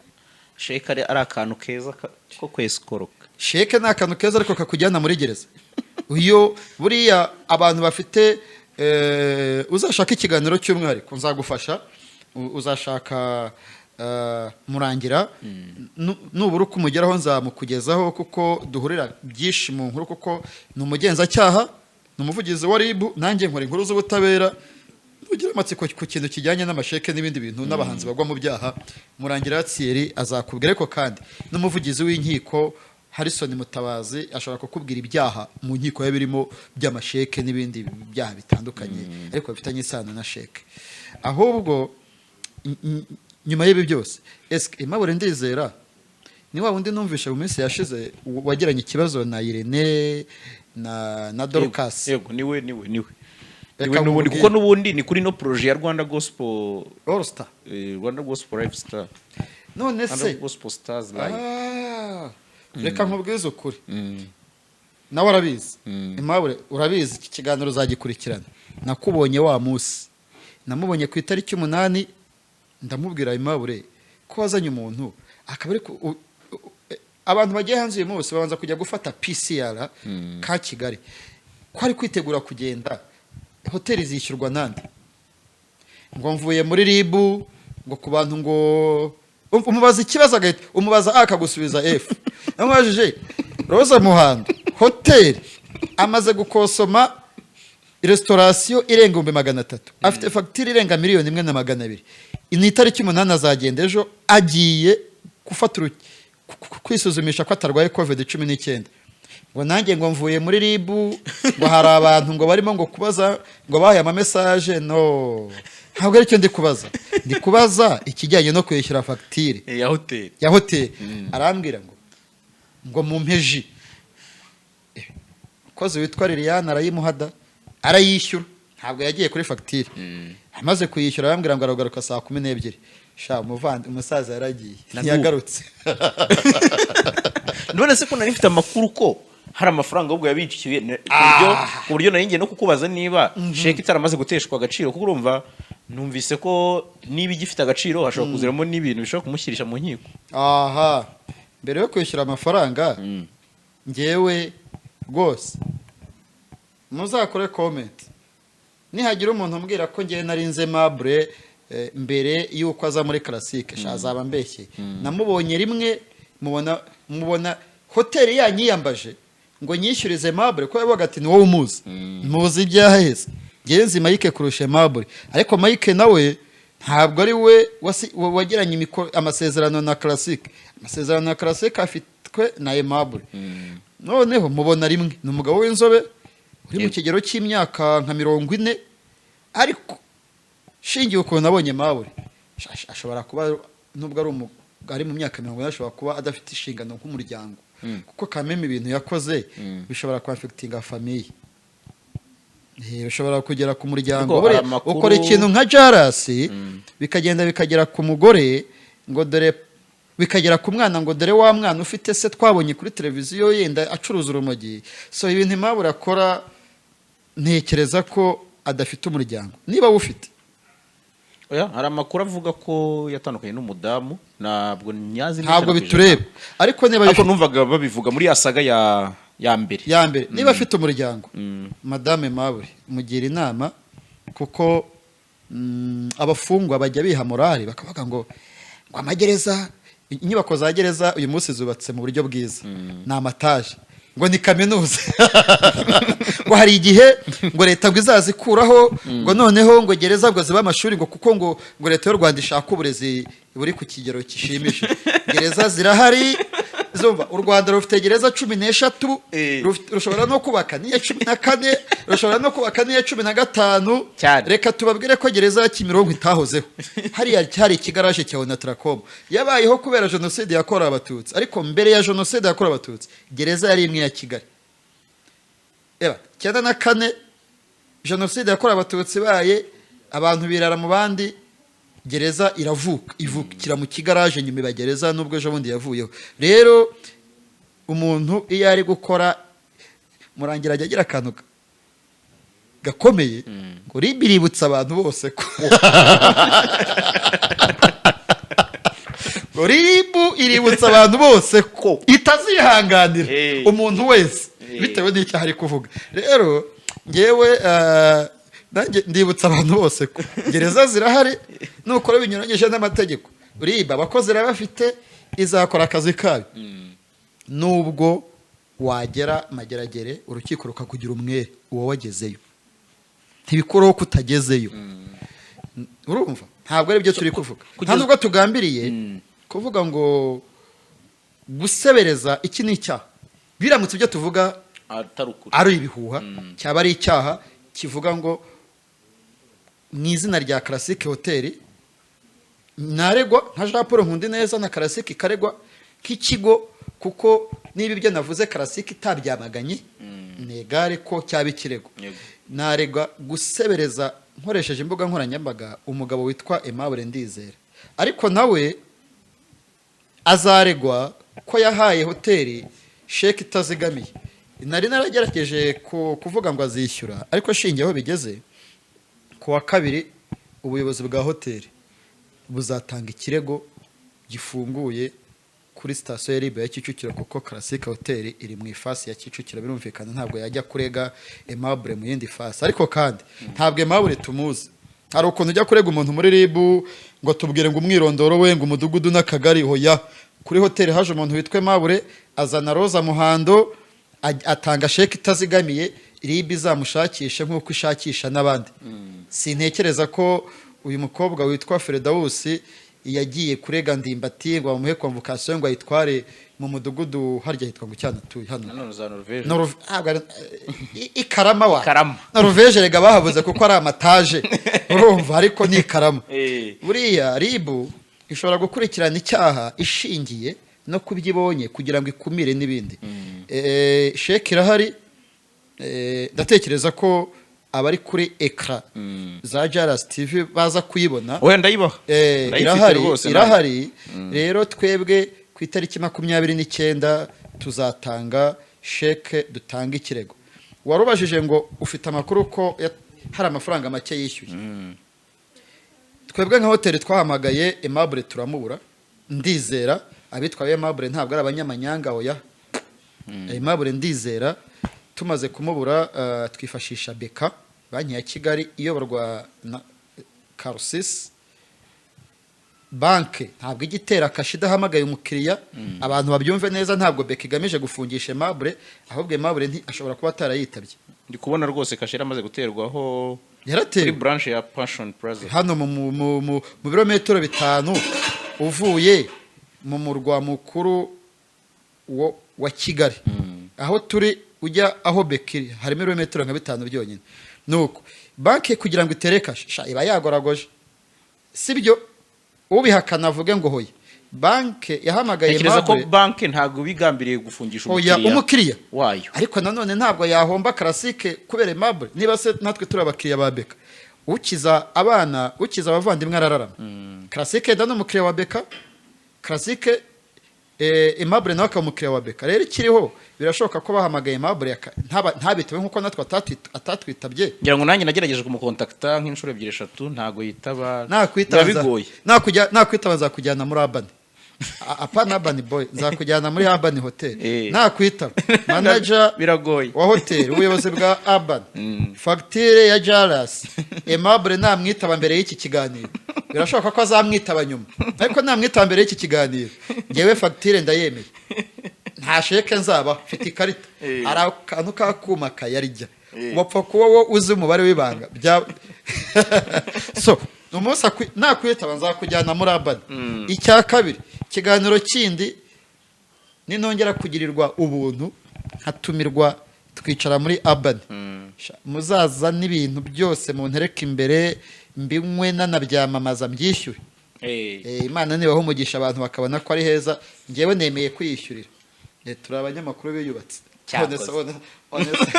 sheke ari akantu keza ko kwesikoroka? Sheke ni akantu keza, ariko kakujyana muri gereza. Iyo buriya abantu bafite uzashaka ikiganiro cy'umwihariko nzagufasha, uzashaka Murangira. Nubura uko umugeraho nzamukugezaho, kuko duhurira byinshi mu nkuru, kuko ni umugenzacyaha, ni umuvugizi wa RIB, nanjye nkora inkuru z'ubutabera. Nugira amatsiko ku kintu kijyanye n'amasheke n'ibindi bintu n'abahanzi bagwa mu byaha, Murangira Thierry azakubwira. Ariko kandi n'umuvugizi w'inkiko Harrison Mutabazi ashobora kukubwira ibyaha mu nkiko biba birimo by'amasheke n'ibindi byaha bitandukanye, ariko bifitanye isano na sheke. Ahubwo nyuma y'ibi byose, ese Aimable Ndizera ni wa wundi numvishe mu minsi yashize wagiranye ikibazo na Irene na Dorcas? Yego, niwe, niwe, niwe. Reka Niwe n'ubundi, nkubwire. kuko n'ubundi ni kuri no projet ya Rwanda Gospel All Star. Rwanda Gospel Live Star. None Rwanda se Gospel Stars Live. Ah, reka nkubwize ukuri, nawe arabizi. Aimable urabizi, iki kiganiro uzagikurikirana. Nakubonye wa munsi, namubonye ku itariki 8, ndamubwira: "Aimable, ko wazanye umuntu akaba ari abantu bagiye hanze uyu munsi babanza kujya gufata PCR ka Kigali, ko ari kwitegura kugenda, hoteli zishyurwa nande?" Ngo mvuye muri RIB, ngo ku bantu ngo umubaza ikibazo agahita umubaza A akagusubiza F. Namubajije Roza Muhando, hoteli amaze gukosoma restaurant irenga 300,000, afite fagitire irenga 1,200,000. Ni itariki 8, azagenda ejo, agiye gufata kwisuzumisha ko atarwaye COVID-19. Ngo nanjye ngo mvuye muri RIB, ngo hari abantu ngo barimo ngo kubaza, ngo bahaye ama message. No, ntabwo aricyo ndi kubaza, ndi kubaza ikijyanye no kwishyura fagitire Ya hoteli. ya hoteli. Arambwira ngo mumpe ji. Umukozi witwa Liliane arayimuhada, arayishyura, ntabwo yagiye kuri fagitire. Amaze kuyishyura arambwira ngo aragaruka saa 12. Sha umuvandi, umusaza yaragiye, Na n'ubu. ntiyagarutse. None se ko nari mfite amakuru ko hari amafaranga ahubwo yabiciye ku buryo nari ngiye no kukubaza niba sheke itaramaze guteshwa agaciro, kuko urumva numvise ko niba igifite agaciro hashobora kuziramo n'ibintu bishobora kumushyirisha mu nkiko. Aha, mbere yo kwishyura amafaranga, ngewe rwose muzakore comment nihagira umuntu umbwira ko ngewe narinze Aimable mbere y'uko aza muri Classic, sha azaba mbeshye. Namubonye rimwe, mubona hoteli yanyiyambaje ngo nyishyurize Aimable, ko yavuga ati ni wowe umuzi, muzi ibyaheze. Ngewe nzi Mike kurusha Aimable, ariko Mike nawe ntabwo ari we wagiranye amasezerano na Classic. Amasezerano na Classic afitwe na Aimable. Noneho mubona rimwe, ni umugabo w'inzobe uri mu kigero cy'imyaka nka 40, ariko shingiye ukuntu nabonye Aimable, ashobora kuba nubwo ari mu myaka 40, ashobora kuba adafite inshingano nk'umuryango, kuko kameme ibintu yakoze bishobora kwafectinga famille. Bishobora kugera ku muryango. Ariko Buriya hari amakuru- ukora ikintu nka jarasi, bikagenda bikagera ku mugore ngo dore, bikagera ku mwana ngo dore wa mwana ufite se twabonye kuri televiziyo yenda acuruza urumogi. So ibintu Aimable akora, ntekereza ko adafite umuryango, niba awufite. Oya, hari amakuru avuga ko yatandukanye n'umudamu, ntabwo nyazi neza Ntabwo 100%. bitureba, ariko niba Ariko abifite, numvaga babivuga muri ya saga ya mbere. Ya mbere, niba afite umuryango, madame Aimable mugira inama, kuko abafungwa bajya biha morale bakavuga ngo amagereza, inyubako za gereza uyu munsi zubatse mu buryo bwiza, ni amataje, ngo ni kaminuza, ngo hari igihe ngo leta ngo izazikuraho, ngo noneho ngo gereza ngo zibe amashuri, ngo kuko ngo leta y'u Rwanda ishaka uburezi buri ku kigero gishimishije. Gereza zirahari. Zumva, u Rwanda rufite gereza 13. Rushobora no kubaka n'iya 14, rushobora no kubaka n'iya 15. Cyane. Reka tubabwire ko gereza ya Kimironko itahozeho. Hariya cyari ikigaraje cya Onatracom, yabayeho kubera Jenoside yakorewe Abatutsi, ariko mbere ya Jenoside yakorewe Abatutsi gereza yari imwe ya Kigali. Eba 94, Jenoside yakorewe Abatutsi ibaye, abantu birara mu bandi, gereza iravuka, ivukira mu kigaraje, nyuma iba gereza, nubwo ejo bundi yavuyeho. Rero umuntu iyo ari gukora, Murangira ajya agira akantu gakomeye ngo RIB iributsa abantu bose ko ngo RIB iributsa abantu bose ko itazihanganira umuntu wese bitewe n'icyo ari kuvuga. Rero ngewe nanjye ndibutsa abantu bose ko gereza zirahari, nukora binyuranyije n'amategeko, RIB abakozi irabafite, izakora akazi kayo. Nubwo wagera Mageragere urukiko rukakugira umwere, uba wagezeyo, ntibikuraho ko utagezeyo. Urumva, ntabwo ari byo turi kuvuga, nta nubwo tugambiriye kuvuga ngo gusebereza. Iki ni icyaha, biramutse ibyo tuvuga atari ukuri, ari ibihuha, cyaba ari icyaha kivuga ngo mu izina rya Classic Hotel naregwa nka Jean Paul Nkundineza, na Classic ikaregwa nk'ikigo, kuko niba ibyo navuze Classic itabyamaganye, negare ko cyaba ikirego. Naregwa gusebereza nkoresheje imbuga nkoranyambaga umugabo witwa Aimable Ndizera, ariko nawe azaregwa ko yahaye hoteli sheke itazigamiye. Nari naragerageje kuvuga ngo azishyura, ariko shingiye aho bigeze, ku wa kabiri ubuyobozi bwa hoteli buzatanga ikirego gifunguye kuri sitasiyo ya RIB ya Kicukiro, kuko Classic Hotel iri mu ifasi ya Kicukiro. Birumvikana ntabwo yajya kurega Aimable mu yindi fasi. Ariko kandi ntabwo Aimable tumuzi. Hari ukuntu ujya kurega umuntu muri RIB ngo tubwire ngo umwirondoro we, ngo umudugudu n'akagari. Hoya, kuri hoteli haje umuntu witwa Aimable, azana Roza Muhando, atanga sheke itazigamiye. RIB izamushakishe nk'uko ishakisha n'abandi. Sintekereza ko uyu mukobwa witwa Feredawusi yagiye kurega Ndimbati ngo bamuhe convocation ngo ayitware mu mudugudu. Harya hitwa ngo cyane atuye hano? Nanone za Norvège. Ntabwo i Karama wa Karama. Norvège rega bahabuze kuko ari amataje, urumva, ariko ni i Karama. Buriya RIB ishobora gukurikirana icyaha ishingiye no ku byo ibonye kugira ngo ikumire n'ibindi. Sheke irahari. Ndatekereza ko abari kuri écran za Jaras TV baza kuyibona. Wenda ndayibaha. Ndayifite Irahari. rwose. Irahari. Rero twebwe ku itariki 29 tuzatanga sheke, dutanga ikirego. Warubajije ngo ufite amakuru ko hari amafaranga make yishyuye. Twebwe nka hoteli twahamagaye Aimable turamubura. Ndizera abitwa Aimable ntabwo ari abanyamanyanga, oya. Aimable Ndizera tumaze kumubura, twifashisha BK, Banki ya Kigali iyoborwa na Karusisi. Banke ntabwo ijya itera kashe idahamagaye umukiriya. Abantu babyumve neza, ntabwo BK igamije gufungisha Aimable, ahubwo Aimable ashobora kuba atarayitabye. Ndi kubona rwose kashe yaramaze guterwaho kuri Yaratewe branch ya Passion Plaza. Hano mu birometero 5 uvuye mu murwa mukuru wa Kigali, aho turi ujya aho BK iri harimo ibirometero nka 5 byonyine. Nuko banki kugira ngo itere kashe, sha, iba yagoragoje, sibyo? Ubihakana avuge ngo hoya, banki yahamagaye Ntekereza ko Aimable. banki ntabwo bigambiriye gufungisha Oya, umukiriya umukiriya wayo. Ariko nanone ntabwo yahomba Classic kubera Aimable. Niba se natwe turi abakiriya ba BK, ukiza abana, ukiza abavandimwe arararama. Classic da ni umukiriya wa BK, Classic, Aimable nawe akaba umukiriya wa BK. Rero ikiriho, birashoboka ko bahamagaye Aimable ntabitabe nk'uko natwe atatwitabye. Ngira ngo nanjye nagerageje kumukontakita nk'inshuro ebyiri, eshatu, ntabwo yitaba. Nakwitaba Biba bigoye. Nakwitaba nzakujyana muri Urban, apana Urban Boy, nzakujyana muri Urban Hotel. Nakwitaba, manager Biragoye. wa hoteli, ubuyobozi bwa Urban, fagitire ya Jaras, Aimable namwitaba mbere y'iki kiganiro, birashoboka ko azamwitaba nyuma, ariko namwitaba mbere y'iki kiganiro, ngewe fagitire ndayemeye, nta sheke nzaba mfite, ikarita. Hari akantu k'akuma kayarya, wapfa kuba wowe uzi umubare w'ibanga bya so umunsi nakwitaba nzakujyana muri Urban. Icya kabiri, ikiganiro kindi. Ninongera kugirirwa ubuntu nkatumirwa, twicara muri Urban, muzaza n'ibintu byose muntereka imbere, mbinywe, nanabyamamaza, mbyishyure. Imana nibaha umugisha, abantu bakabona ko ari heza, ngewe nemeye kwiyishyurira. Turi abanyamakuru biyubatse. Cyakoze. None se,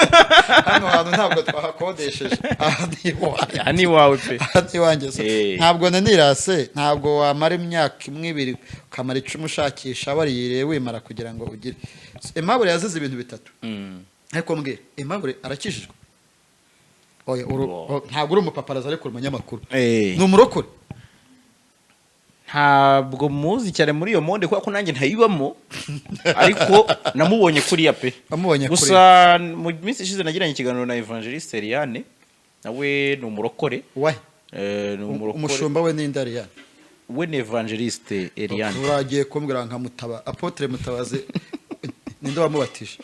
hano hantu ntabwo twahakodesheje, aha ni iwanjye. Aha ni iwawe pe. Aha ni iwanjye se. Ntabwo nanirase, ntabwo wamara imyaka imwe, ibiri, ukamara 10 ushakisha, wariyiriye wimara kugira ngo ugire. Aimable yazize ibintu bitatu. Ariko mbwira, Aimable arakijijwe? Oya, Wow. ntabwo uri umupaparazi, ariko uri umunyamakuru. Ni umurokore? Ntabwo muzi cyane muri iyo monde kubera ko nanjye ntayibamo, ariko namubonye kuriya pe. Wamubonye? Gusa mu minsi ishize nagiranye ikiganiro na Evangeliste Eliane, nawe ni umurokore. Wahe? Ni umurokore. Umushumba we ni Eliane? We ni Evangeliste Eliane. Uragiye kumbwira nka mutaba Apôtre Mutabazi, ninde wamubatije?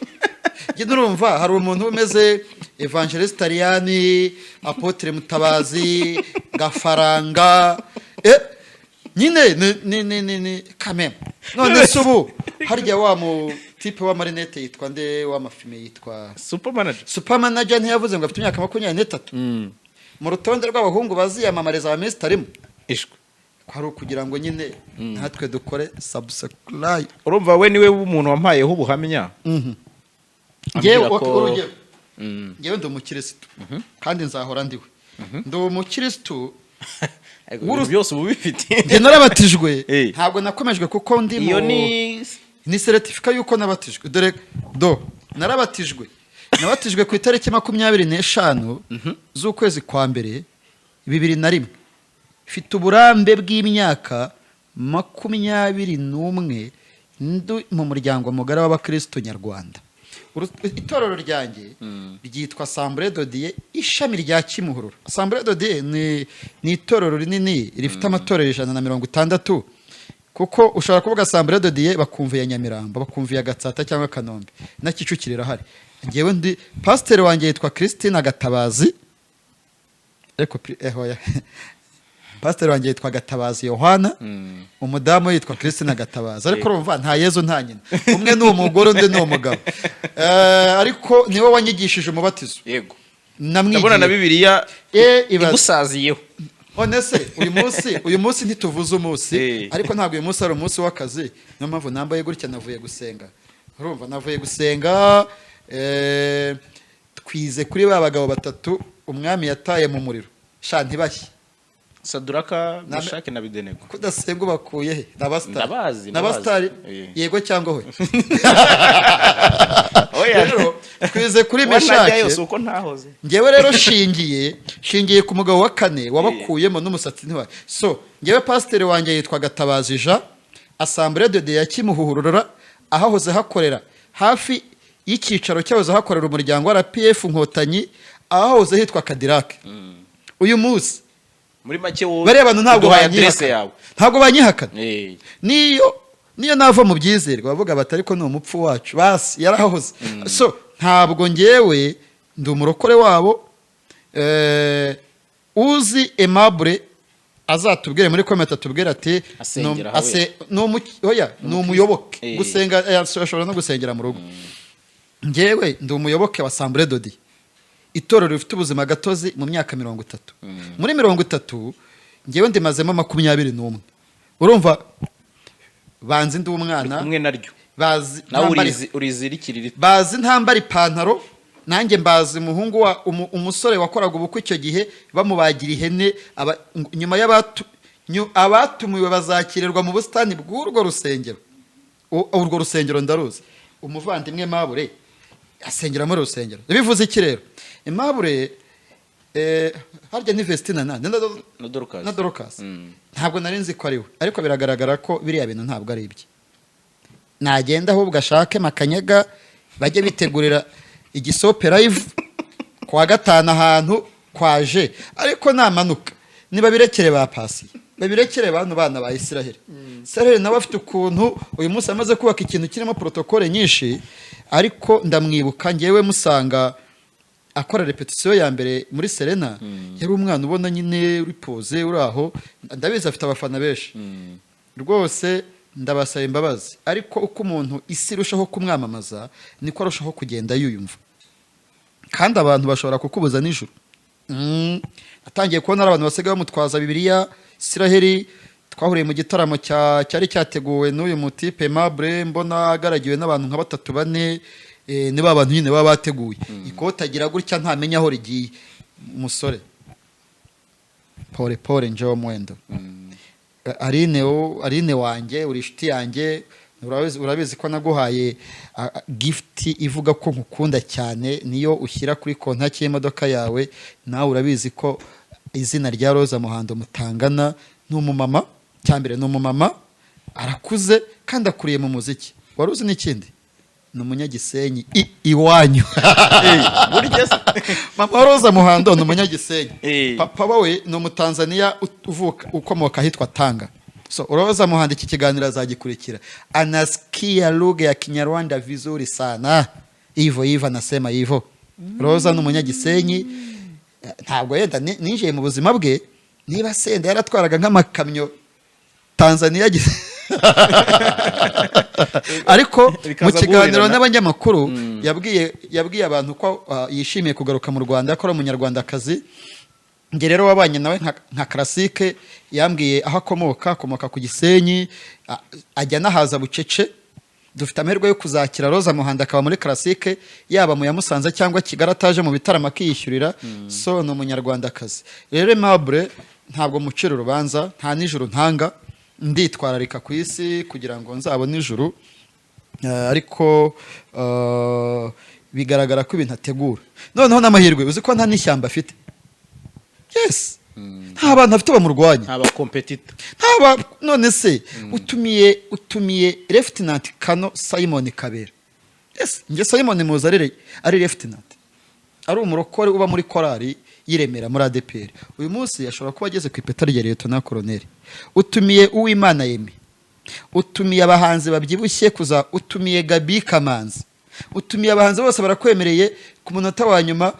Njye nurumva hari umuntu umeze Evangeliste Eliane, Apôtre Mutabazi, Gafaranga, nyine ni kameme. None se ubu harya wa mu type w'amarinete yitwa nde, w'amafime yitwa? Super Manager. Super Manager ntiyavuze ngo afite imyaka 23? Mu rutonde rw'abahungu baziyamamariza aba minisitiri arimo. Ishwe. Ko ari ukugira ngo nyine natwe dukore subscribe. Urumva we niwe w'umuntu wampayeho ubuhamya. Ngewe Ambwira ko- urugero, ngewe ndi umukirisitu kandi nzahora ndiwe, ndi umukirisitu. Ariko ibintu byose uba ubifite. Njye narabatijwe. Ntabwo nakomejwe kuko ndi Iyo mu ni ni certificat y'uko nabatijwe. Dore do, narabatijwe, nabatijwe ku itariki 25 z'ukwezi kwa mbere 2001. Mfite uburambe bw'imyaka 21 ndi mu muryango mugari w'abakristo nyarwanda. Itorero ryanjye ryitwa Assemblée de Dieu, ishami rya Kimuhurura. Assemblée de Dieu ni itorero rinini rifite amatorero 160, kuko ushobora kuvuga Assemblée de Dieu bakumva iya Nyamirambo, bakumva iya Gatsata cyangwa Kanombe, na Kicukiro irahari. Ngewe ndi pasiteri wanjye yitwa Christine Gatabazi, ariko hoya, pasiteri wanjye yitwa Gatabazi Yohana, umudamu we yitwa Christine Gatabazi, ariko urumva nta Yezu nta nyina, umwe ni umugore undi ni umugabo. Ariko niwe wanyigishije umubatizo. Yego, Namwigiye. ndabona na Bibiliya Ibaze. igusaziyeho. None se uyu munsi ntituvuze umunsi? Ariko ntabwo uyu munsi ari umunsi w'akazi, niyo mpamvu nambaye gutya, navuye gusenga. Urumva navuye gusenga, twize kuri ba bagabo batatu umwami yataye mu muriro, sha ntibashye. Saduraka, Meshake na Abedenego. Kudasenga bakuye he? Ni abasitari. Ndabazi, Ni abasitari. ndabazi. Yego cyangwa we? Oya. Rero twize kuri Najyayo Meshake. si uko ntahoze. Ngewe rero shingiye ku mugabo wa kane wabakuyemo n'umusatsi ntiwa. So ngewe pasiteri wanjye yitwa Gatabazi Jean, Assemblée de Dieu ya Kimuhurura, ahahoze hakorera hafi y'icyicaro cyahoze hakorera umuryango wa RPF Inkotanyi, ahahoze hitwa Kadirake uyu munsi. Muri make wowe Bariya bantu ntabwo uduhaye adresse banyihakana. yawe. Ntabwo banyihakana. Niyo nava mu byizerwa bavuga bati ariko ni umupfu wacu, basi yarahoze. So ntabwo ngewe ndi umurokore wabo. Uzi Aimable azatubwire muri comment, atubwire ati Asengera aho oya, ni umuyoboke. Gusenga, ashobora no gusengera mu rugo. Ngewe ndi umuyoboke wa Assemblée de Dieu, itorero rifite ubuzima gatozi mu myaka 30. Muri 30 ngewe ndimazemo 21. Urumva banzi ndi umwana. Kumwe naryo. Bazi Nawe ntambara urizi rikiri rito. Bazi ntambara ipantaro, nanjye mbazi umuhungu wa umusore wakoraga ubukwe icyo gihe bamubagira ihene. Nyuma abatumiwe bazakirirwa mu busitani bw'urwo rusengero. Urwo rusengero ndaruzi, umuvandimwe Mabure asengera muri rusengero. Bivuze iki rero? Mabure, harya ni Vestina na Na Dorcas. Na Dorcas. Ntabwo nari nzi ko ari we, ariko biragaragara ko biriya bintu ntabwo ari ibye. Nagenda ahubwo ashake Makanyaga, bajye bitegurira igisope live kuwa gatanu ahantu kwaje. Ariko namanuka nibabirekere ba Pasi, babirekere bano bana ba Israheli. Israheli nawe afite ukuntu uyu munsi amaze kubaka ikintu kirimo protocole nyinshi, ariko ndamwibuka ngewe musanga akora répétition ya mbere muri Serena, yari umwana ubona nyine uri posé, uri aho. Ndabizi afite abafana benshi rwose. Ndabasaba imbabazi, ariko uko umuntu isi irushaho kumwamamaza, niko arushaho kugenda yiyumva, kandi abantu bashobora kukubuza nijoro. Atangiye kubona ari abantu basigaye bamutwaza Bibiliya. Israheli twahuriye mu gitaramo cyari cyateguwe n'uyu mutipe Mable, mbona agaragiwe n'abantu nka batatu, bane, ni ba bantu nyine baba bateguye. Ikoti agira gutya, ntamenya aho rigiye. Umusore, pole pole, njoo mwendo. Aline, Aline wanjye, uri inshuti yanjye, urabizi ko naguhaye gift ivuga ko nkukunda cyane, niyo ushyira kuri kontaki y'imodoka yawe. Nawe urabizi ko izina rya Roza Muhando mutangana. Ni umumama, cyambere ni umumama, arakuze kandi akuriye mu muziki. Wari uzi n'ikindi? Ni umunyagisenyi, iwanyu. Burya se? Mama wa Roza Muhando ni umunyagisenyi. Papa we ni umutanzaniya uvuka, ukomoka ahitwa Tanga. So Roza Muhando iki kiganiro azagikurikira, anasikia lugha ya Kinyarwanda vizuri sana, hivyo hivyo anasema hivyo. Roza ni umunyagisenyi. Ntabwo yenda ninjiye mu buzima bwe, niba senda yaratwaraga nk'amakamyo Tanzania, ariko mu Bikaza kiganiro guhurirana. n'abanyamakuru yabwiye abantu ko yishimiye kugaruka mu Rwanda, ko ari umunyarwandakazi. Njye rero wabanye nawe nka Classique, yambwiye aho akomoka, akomoka ku Gisenyi, ajya anahaza bucece. Dufite amahirwe yo kuzakira Roza Muhando akaba muri Classique, yaba mu ya Musanze cyangwa Kigali, ataje mu bitaramo akiyishyurira. So ni umunyarwandakazi. Rero Aimable, ntabwo mucira urubanza, nta nijoro ntanga, nditwararika ku isi kugira ngo nzabone ijuru. Ariko bigaragara ko ibintu ategura, noneho n'amahirwe, uzi ko nta n'ishyamba afite? Yes, nta bantu afite bamurwanya. Nta bacompetitor. Ntaba. None se utumiye Lieutenant Colonel Simon Kabera? Yes, njye Simon muzi ari Lieutenant, ari umurokore uba muri korali yiremera muri ADEPR. Uyu munsi ashobora kuba ageze ku ipeta rya Lieutenant Colonel. Utumiye Uwimana Yemi, utumiye abahanzi babyibushye kuza, utumiye Gaby Kamanzi, utumiye abahanzi bose barakwemereye. Ku munota wa nyuma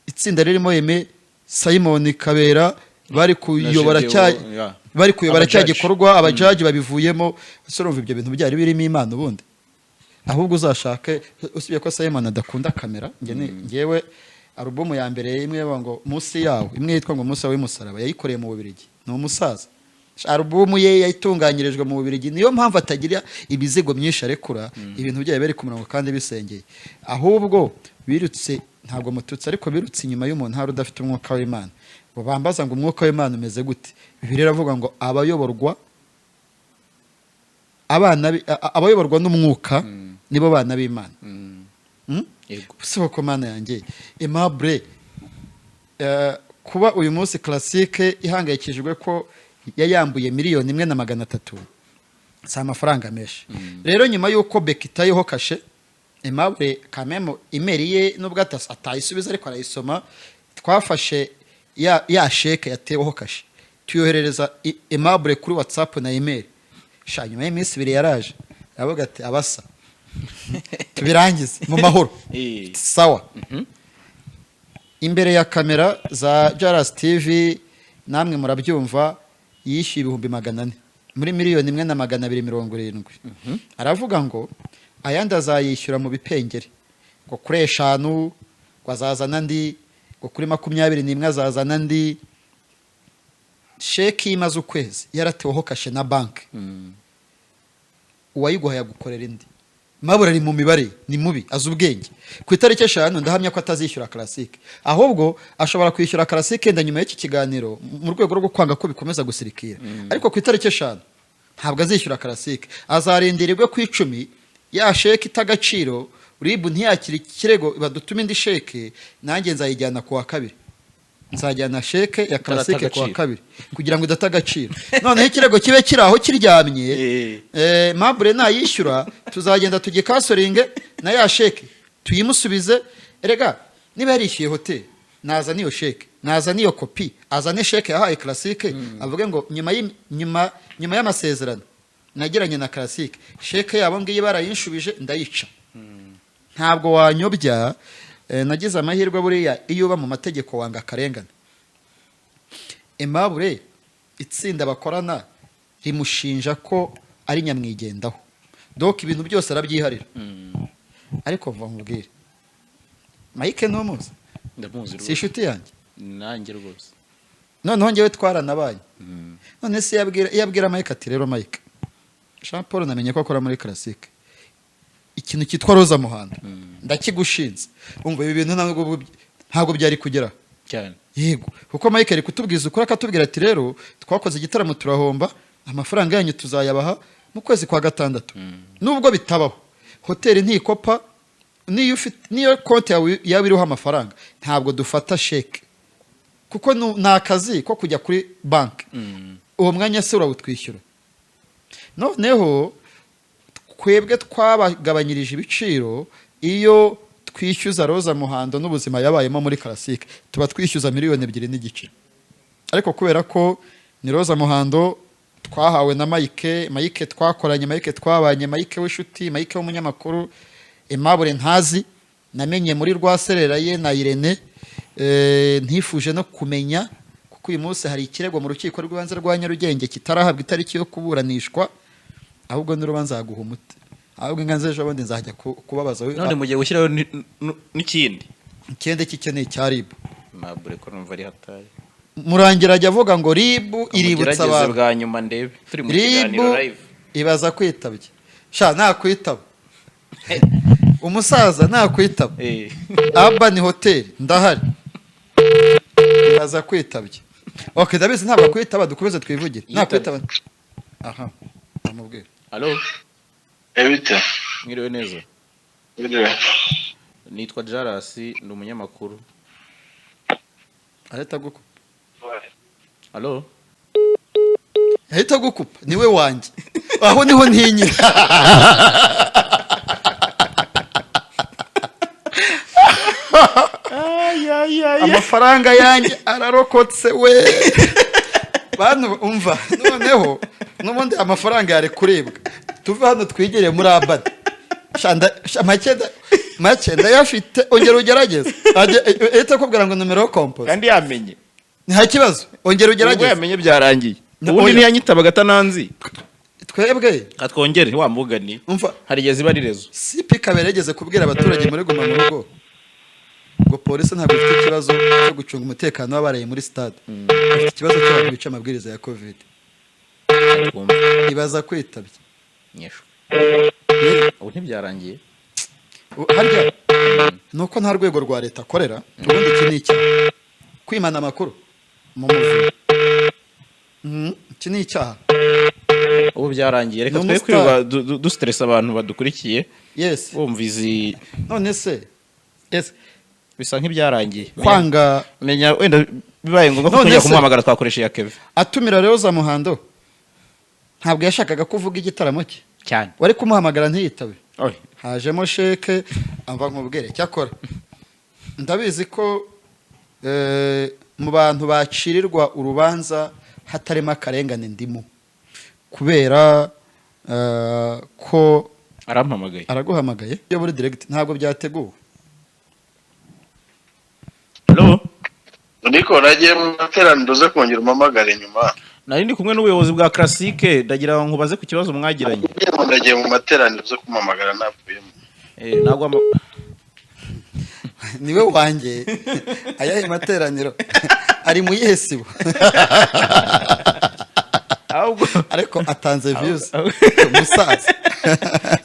itsinda ririmo Aime, Simon Kabera bari kuyobora Gedeon, cya bari kuyobora cya Abajaji. gikorwa, abajaji babivuyemo. Ese urumva ibyo bintu byari birimo Imana ubundi? Ahubwo uzashake, usibye ko Simon adakunda kamera, njyewe alubumu ya mbere imwe yavuga ngo munsi yawo, imwe yitwa ngo munsi yawe y'umusaraba, yayikoreye mu Bubiligi. Ni umusaza, alubumu ye yayitunganyirijwe mu Bubiligi, niyo mpamvu atagira imizigo myinshi arekura. Ibintu byayo biri ku murongo kandi bisengeye. Ahubwo birutse, ntabwo mututsi, ariko birutse inyuma y'umuntu hari udafite umwuka w'Imana. Ngo bambaza ngo umwuka w'Imana umeze gute? Bibiliya iravuga ngo abayoborwa abayoborwa n'umwuka nibo bana b'Imana. Yego. Si ko Mana yanjye Aimable, kuba uyu munsi Classique ihangayikishijwe ko yayambuye 1,300,000, si amafaranga menshi. Rero nyuma y'uko BK itayeho kashe, Aimable kamemo email ye, nubwo atayisubiza ariko arayisoma. Twafashe ya sheke yateweho kashe, tuyoherereza Aimable kuri WhatsApp na email. Sha, nyuma y'iminsi 2 yaraje, aravuga ati: "Abasa tubirangize mu mahoro." Sawa, imbere ya kamera za Jaras TV namwe murabyumva, yishyuye 400,000 muri 1,270,000. Aravuga ngo ayandi azayishyura mu bipengeri, ngo kuri 5 ngo azazana andi, ngo kuri 21 azazana andi. Sheki imaze ukwezi yarateweho kashe na banki, uwayiguhaye agukorera indi. Mabura ari mu mibare, ni mubi, azi ubwenge. Ku itariki 5 ndahamya ko atazishyura Classique, ahubwo ashobora kwishyura Classique nda nyuma y'iki kiganiro mu rwego rwo kwanga ko bikomeza gusirikira. Ariko ku itariki 5 ntabwo azishyura Classique, azarindirirwe ku 10 ya sheke itagaciro. RIB ntiyakire ikirego, badutume indi sheke, nanjye nzayijyana ku wa kabiri. Nzajyana sheke ya Classique ku wa agaciro. kabiri kugira ngo idata agaciro, noneho ikirego kibe kiri aho kiryamye. Mabure nayishyura, tuzagenda tugicancelinge na ya sheke tuyimusubize. Erega niba yarishyuye hoteli, naza n'iyo sheke, naza n'iyo kopi, azane sheke yahaye Classique, avuge ngo nyuma y'amasezerano nagiranye na Classique, sheke yabo ngiyi barayinshubije, ndayica. Ntabwo wanyobya. Nagize amahirwe, buriya iyo uba mu mategeko wanga akarengane. Aimable, itsinda bakorana rimushinja ko Ari nyamwigendaho, donc ibintu byose arabyiharira. Ariko mva nkubwire, Mike ntumuzi? Ndamuzi. Si Rwose. inshuti yanjye? Nanjye rwose. Noneho njyewe twaranabanye. None se iyo abwira Mike ati: "Rero Mike, Jean Paul namenye ko akora muri Classic, ikintu cyitwa Roza Muhando ndakigushinze." Umva, ibi bintu ntabwo byari kugera. Cyane. Yego, kuko Mike ari kutubwiza ukuri, akatubwira ati: "Rero twakoze igitaramo turahomba, amafaranga yanyu tuzayabaha mu kwezi kwa gatandatu." Nubwo bitabaho, hoteli ntikopa. Niyo ufite, niyo konti yawe yaba iriho amafaranga, ntabwo dufata sheke, kuko ni akazi ko kujya kuri banki. Uwo mwanya se urawutwishyura? Noneho twebwe twabagabanyirije ibiciro. Iyo twishyuza Roza Muhando n'ubuzima yabayemo muri Classic, tuba twishyuza 2.5 miliyoni, ariko kubera ko ni Roza Muhando twahawe na Mike, Mike twakoranye, Mike twabanye, Mike w'inshuti, Mike w'umunyamakuru Aimable ntazi, namenye muri rwaserera ye na Irene, ntifuje no kumenya, kuko uyu munsi hari ikirego mu rukiko rw'ibanze rwa Nyarugenge kitarahabwa itariki yo kuburanishwa. Ahubwo n'urubanza yaguha umuti, ahubwo inka z'ejo bundi nzajya kubabaza. None mugiye gushyiraho n'ikindi? Ikindi cy'ikeneye cya RIB. Mabure, ko numva ari hatari. Murangira ajya avuga ngo RIB iributsa Mugerageze abantu. bwa nyuma ndebe turi mu RIB kiganiro live. Ibaza kwitabye sha, nakwitaba umusaza, nakwitaba. Aba ni hoteli ndahari, ibaza kwitabye. Ok, ndabizi ntabwo akwitaba, dukomeze twivugire. Yitabye. Nakwitaba, aha namubwira. Alo? Ebite. Mwiriwe neza? Biriwe. Nitwa Jarasi, ndi umunyamakuru. Arahita agukupa. Alo? Ahita agukupa. Niwe wanjye, aho niho ntinyira. Amafaranga yanjye ararokotse we. Bantu, umva, noneho n'ubundi amafaranga yari kuribwa. Tuve hano twigere muri abadi. Sha, make ndayafite. Ongera ugerageze. Ahita akubwira ngo nomero kompoze. Kandi yamenye. Nta kibazo, ongera Ubwo ugerageze. yamenye byarangiye. Ubundi Oya. ntiyanyitabaga atananzi. Twebwe Katwongere wa mugani. Umva. Hari igihe ziba ari rezo. CP Kabera yigeze kubwira abaturage muri Guma mu Rugo ngo polisi ntabwo ifite ikibazo cyo gucunga umutekano w'abaraye muri stade, ifite ikibazo cy'abantu bica amabwiriza ya Covid. Twumva. Ibaza kwitabye. Nyeshu, ubu ntibyarangiye. Harya ni uko nta rwego rwa leta akorera. Ubundi iki ni icyaha, kwimana amakuru mu muvunyi. Iki ni icyaha. Ubu byarangiye, reka Ni twe umustar. kwirirwa dustressa abantu badukurikiye. Yes. Bumva izi. None se yes. Bisa nk'ibyarangiye. Kwanga. Menya wenda bibaye ngombwa ko None twongera kumuhamagara, twakoresha iya Keve. Atumira rero za Muhando, ntabwo yashakaga kuvuga igitaramo cye? Cyane. Wari kumuhamagara ntiyitabe? Oy. Hajemo sheke. Amva nkubwire, cyakora ndabizi ko mu bantu bacirirwa urubanza hatarimo akarengane ndimo, kubera ko Arampamagaye. Araguhamagaye iyo muri direct, ntabwo byateguwe. Hello? Niko nagiye mu materaniro, uze kongera umpamagare nyuma. Nari ndi kumwe n'ubuyobozi bwa Classic, ndagira ngo nkubaze ku kibazo mwagiranye. Nagiye mu materaniro, uze kumpamagara navuyemo. Ntabwo Niwe wanjye. Ayahe materaniro? Ari mu yihe sibo? Ahubwo Ariko atanze views umusaza.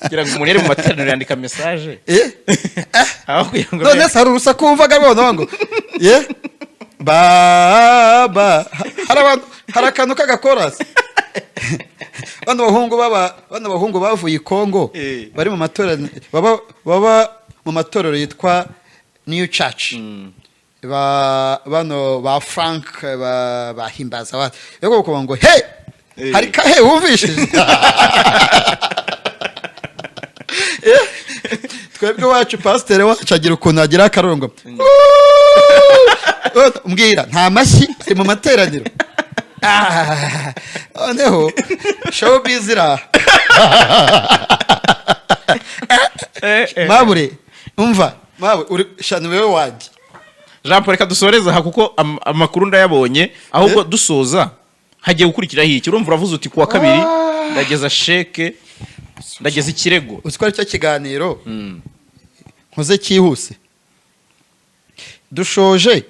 Kugira ngo umuntu yari mu materaniro yandika message aho kugira ngo None se hari urusaku wumvaga noneho ngo ye baba? Hari abantu, hari akantu k'agakorasi. Bano bahungu bavuye i Kongo bari mu matorero, baba mu matorero yitwa New Church, ba bano ba Frank bahimbaza ba yo kuvuga ngo he hari ka he wumvishije. Twebwe wacu, pasiteri wacu agira ukuntu agira akarongo. Mbwira, nta mashyi ari mu materaniro. Ah, noneho showbiz iraha. Mabure, umva mabure, uri shana wewe wanjye. Jean Paul, reka dusoreze aha kuko amakuru ndayabonye. Ahubwo dusoza, hagiye gukurikiraho iki? Urumva uravuze uti kuwa kabiri. Ndageza sheke, ndageza ikirego. Uzi ko aricyo kiganiro nkoze cyihuse. Dushoje.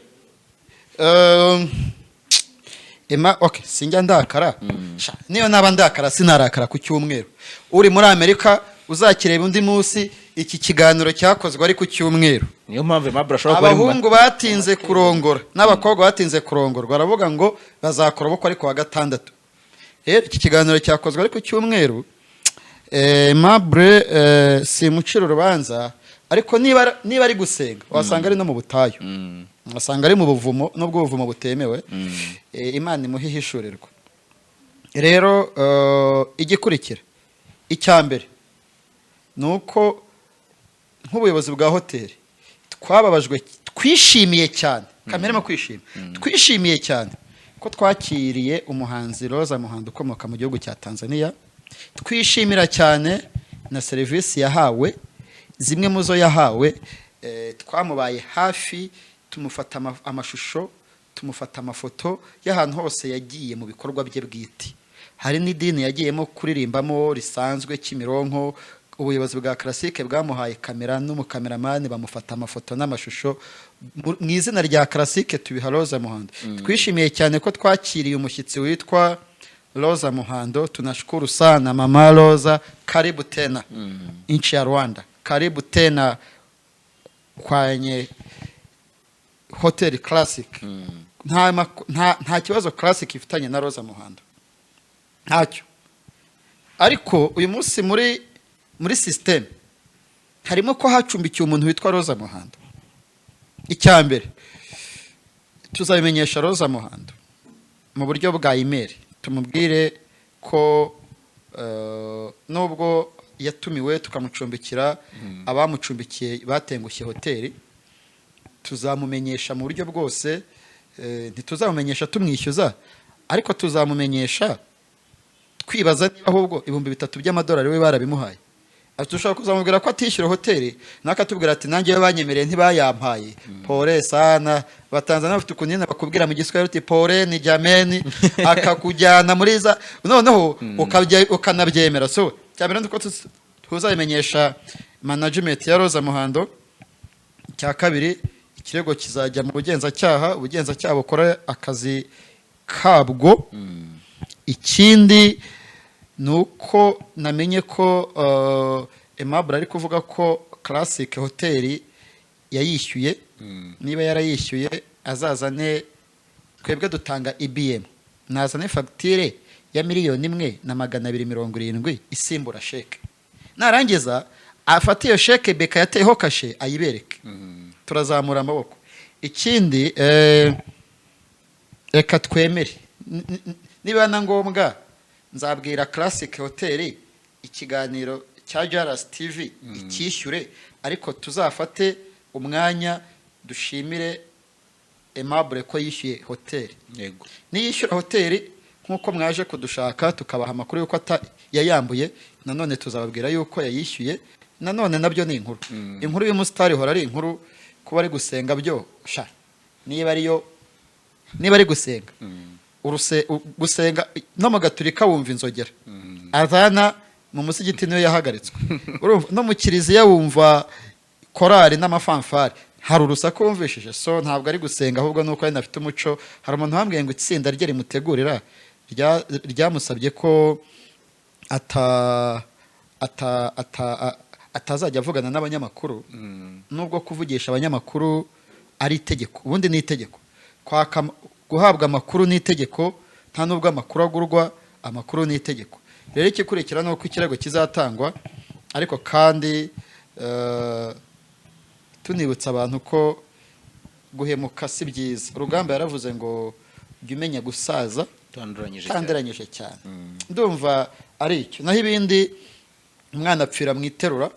Ema, okay, sinjya ndakara. Sha, niyo naba ndakara sinarakara ku cyumweru. Uri muri Amerika uzakireba undi munsi. Iki kiganiro cyakozwe ari ku cyumweru. Niyo mpamvu Aimable ashobora kuba ari mu Abahungu batinze kurongora n'abakobwa batinze kurongorwa baravuga ngo bazakora ubukwe ariko wa gatandatu. Rero iki kiganiro cyakozwe ari ku cyumweru. Aimable, simucira urubanza, ariko niba ari gusenga wasanga ari no mu butayu, wasanga ari mu buvumo, nubwo ubuvumo butemewe. Imana imuhe ihishurirwa. Rero igikurikira icya mbere ni uko nk'ubuyobozi bwa hoteli twababajwe, twishimiye cyane, kamere kwishima, twishimiye cyane ko twakiriye umuhanzi Roza Muhando ukomoka mu gihugu cya Tanzania. Twishimira cyane na serivisi yahawe, zimwe mu zo yahawe. Twamubaye hafi, tumufata amashusho, tumufata amafoto y'ahantu hose yagiye mu bikorwa bye bwite. Hari n'idini yagiyemo kuririmbamo risanzwe Kimironko. Ubuyobozi bwa Classic bwamuhaye kamera n'umukameramani, bamufata amafoto n'amashusho. Mu izina rya Classic tubiha Roza Muhando. Twishimiye cyane ko twakiriye umushyitsi witwa Roza Muhando. Tunashukuru sana mama Roza, karibu tena nchi ya Rwanda, karibu tena kwenye Hotel Classic. Nta kibazo Classic ifitanye na Roza Muhando, ntacyo. Ariko uyu munsi muri system harimo ko hacumbikiwe umuntu witwa Roza Muhando. Icya mbere, tuzabimenyesha Roza Muhando mu buryo bwa email, tumubwire ko nubwo yatumiwe tukamucumbikira, abamucumbikiye batengushye hoteli. Tuzamumenyesha mu buryo bwose. Ntituzamumenyesha tumwishyuza, ariko tuzamumenyesha twibaza niba ahubwo 3000 by'amadolari we barabimuhaye. Ati dushobora kuzamubwira ko atishyura hoteli, nawe akatubwira ati nanjye iyo banyemereye ntibayampaye, pole sana. Batanzania bafite ukuntu nyine bakubwira mu Giswahili uti pole ni jameni, akakujyana muri za noneho ukanabyemera. So cyambere nuko tuzabimenyesha management ya Roza Muhando. Icya kabiri, ikirego kizajya mu bugenzacyaha, ubugenzacyaha bukora akazi kabwo. Ikindi ni uko namenye ko Aimable ari kuvuga ko Classic Hotel yayishyuye. Niba yarayishyuye azazane, twebwe dutanga EBM, nazane fagitire ya 1,270,000 isimbura sheke. Narangiza afate iyo sheke beka yateyeho kashe ayibereke, turazamura amaboko. Ikindi, reka twemere. Niba na ngombwa nzabwira Classic Hotel ikiganiro cya Jaras TV icyishyure, ariko tuzafate umwanya dushimire Aimable ko yishyuye hoteli. Niyishyura hoteli nk'uko mwaje kudushaka tukabaha amakuru y'uko yayambuye, nanone tuzababwira yuko yayishyuye. Nanone nabyo ni inkuru. Inkuru y'umusitari ihora ari inkuru. Kuba ari gusenga byo sha, niba ariyo, niba ari gusenga, gusenga no mu Gaturika wumva inzogera, azana mu musigiti niyo yahagaritswe. Urumva no mu kiliziya wumva korari n'amafanfari, hari urusaku wumvishije. So ntabwo ari gusenga, ahubwo nuko wenda afite umuco. Hari umuntu wambwiye ngo itsinda rye rimutegurira ryamusabye ko ata ata ata atazajya avugana n'abanyamakuru, nubwo kuvugisha abanyamakuru ari itegeko. Ubundi ni itegeko kwaka, guhabwa amakuru ni itegeko, nta nubwo amakuru agurwa, amakuru ni itegeko. Rero igikurikira ni uko ikirego kizatangwa, ariko kandi tunibutsa abantu ko guhemuka si byiza. Rugamba yaravuze ngo jya umenya gusaza Tanduranyije cyane. Tanderanyije cyane. Ndumva ari icyo. Naho ibindi, umwana apfira mu iterura.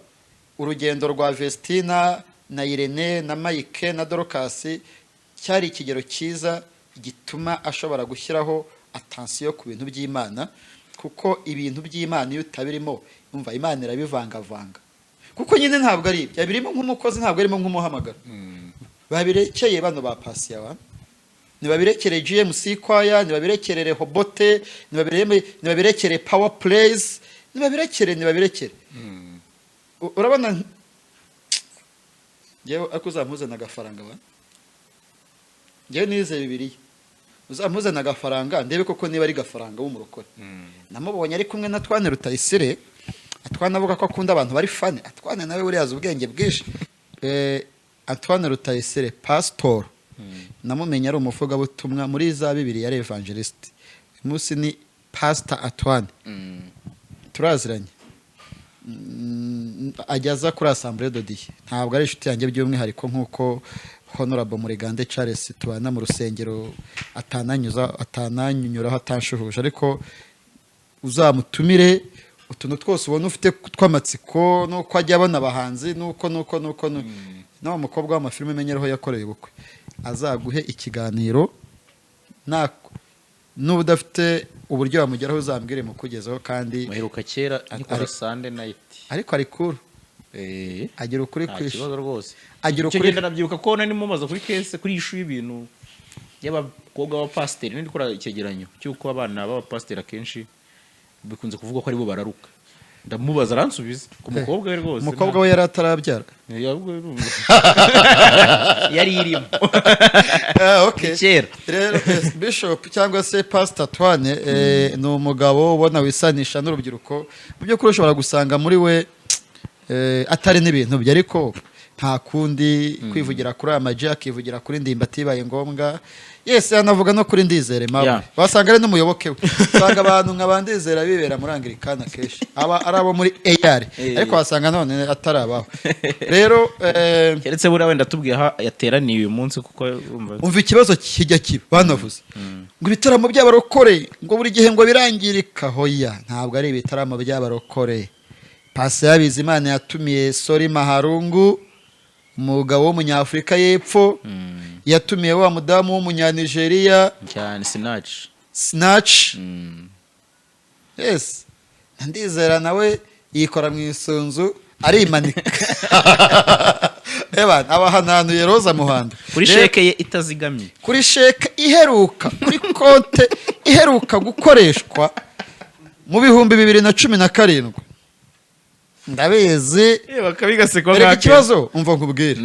Urugendo rwa Vestina na Irene na Mike na Dorcas cyari ikigero cyiza gituma ashobora gushyiraho attention ku bintu by'Imana, kuko ibintu by'Imana iyo utabirimo, umva, Imana irabivangavanga, kuko nyine ntabwo ari ibyo birimo nk'umukozi, ntabwo arimo nk'umuhamagaro. Babirekeye bano ba Pasiya. Nibabirekere GMC Choir, nibabirekere Rehoboth, nibabirekere Power Praise, nibabirekere, nibabirekere. Urabona ngewe, ariko uzampuzane agafaranga wa ngewe nize Bibiliya, uzampuzane agafaranga ndebe koko niba ari gafaranga w'umurokore. Namubonye ari kumwe na Twane Rutayisire. Antoine avuga ko akunda abantu bari funny. Antoine nawe buriya azi ubwenge bwinshi. Antoine Rutayisire pastor, namumenye ari umuvugabutumwa muri za bibiri, yari evangelist. Uyu munsi ni Pastor Antoine, turaziranye. Ajya aza kuri Assemblée de Dieu. Ntabwo ari inshuti yanjye by'umwihariko nk'uko Honorable Murigande Charles tubana mu rusengero atananyuza, atananyunyuraho, atanshuhuje, ariko uzamutumire utuntu twose ubona ufite tw'amatsiko, nuko ajya abona abahanzi, nuko n'uwo mukobwa w'amafilime umenyereho yakoreye ubukwe, azaguhe ikiganiro. Nuba udafite uburyo wamugeraho, uzambwire mukugezeho kandi. Muheruka kera nkikora Sunday night. Ariko ari cool. Agira ukuri Nta kwinshi. kibazo rwose. Agira Icyo ukuri. gihe nabyibuka ko nari mumaze kuri case, kuri issue y'ibintu y'abakobwa b'abapasiteri, nari gukora icyegeranyo cy'uko abana b'abapasiteri akenshi bikunze kuvuga ko aribo bararuka. Ndamubaza, aransubiza ku mukobwa we rwose. Umukobwa we yari atarabyara. Yari irimo. Ah, okay. Kera. Rero Bishop cyangwa se Pastor Antoine ni umugabo ubona wisanisha n'urubyiruko. Mu by'ukuri ushobora gusanga muri we atari n'ibintu bye, ariko nta kundi kwivugira kuri aya maji, akivugira kuri Ndimba atibaye ngombwa. Yes, yanavuga no kuri Ndizere mawe. Wasanga ari n'umuyoboke we. Usanga abantu nka ba Ndizera bibera muri Anglikana kenshi, aba ari abo muri AR, ariko wasanga none atarabaho rero. Keretse buriya wenda tubwiye aho yateraniye uyu munsi, kuko urumva. Umva, ikibazo kijya kiba, banavuze ngo ibitaramo by'abarokore ngo buri gihe ngo birangirika. Hoya, ntabwo ari ibitaramo by'abarokore. Pasi Bizimana yatumiye Solly Mahlangu, umugabo w'umunyafurika y'Epfo, yatumiye wa mudamu w'umunyanigeriya. Cyane, Sinach. Sinach, yes. Ndizera nawe yikora mu isunzu arimanika. Eba abahananuye Roza Muhando. Kuri sheke ye itazigamye. Kuri sheke iheruka kuri konte iheruka gukoreshwa mu 2017, ndabizi. Bakabigasekwa. Erega ikibazo, umva nkubwire,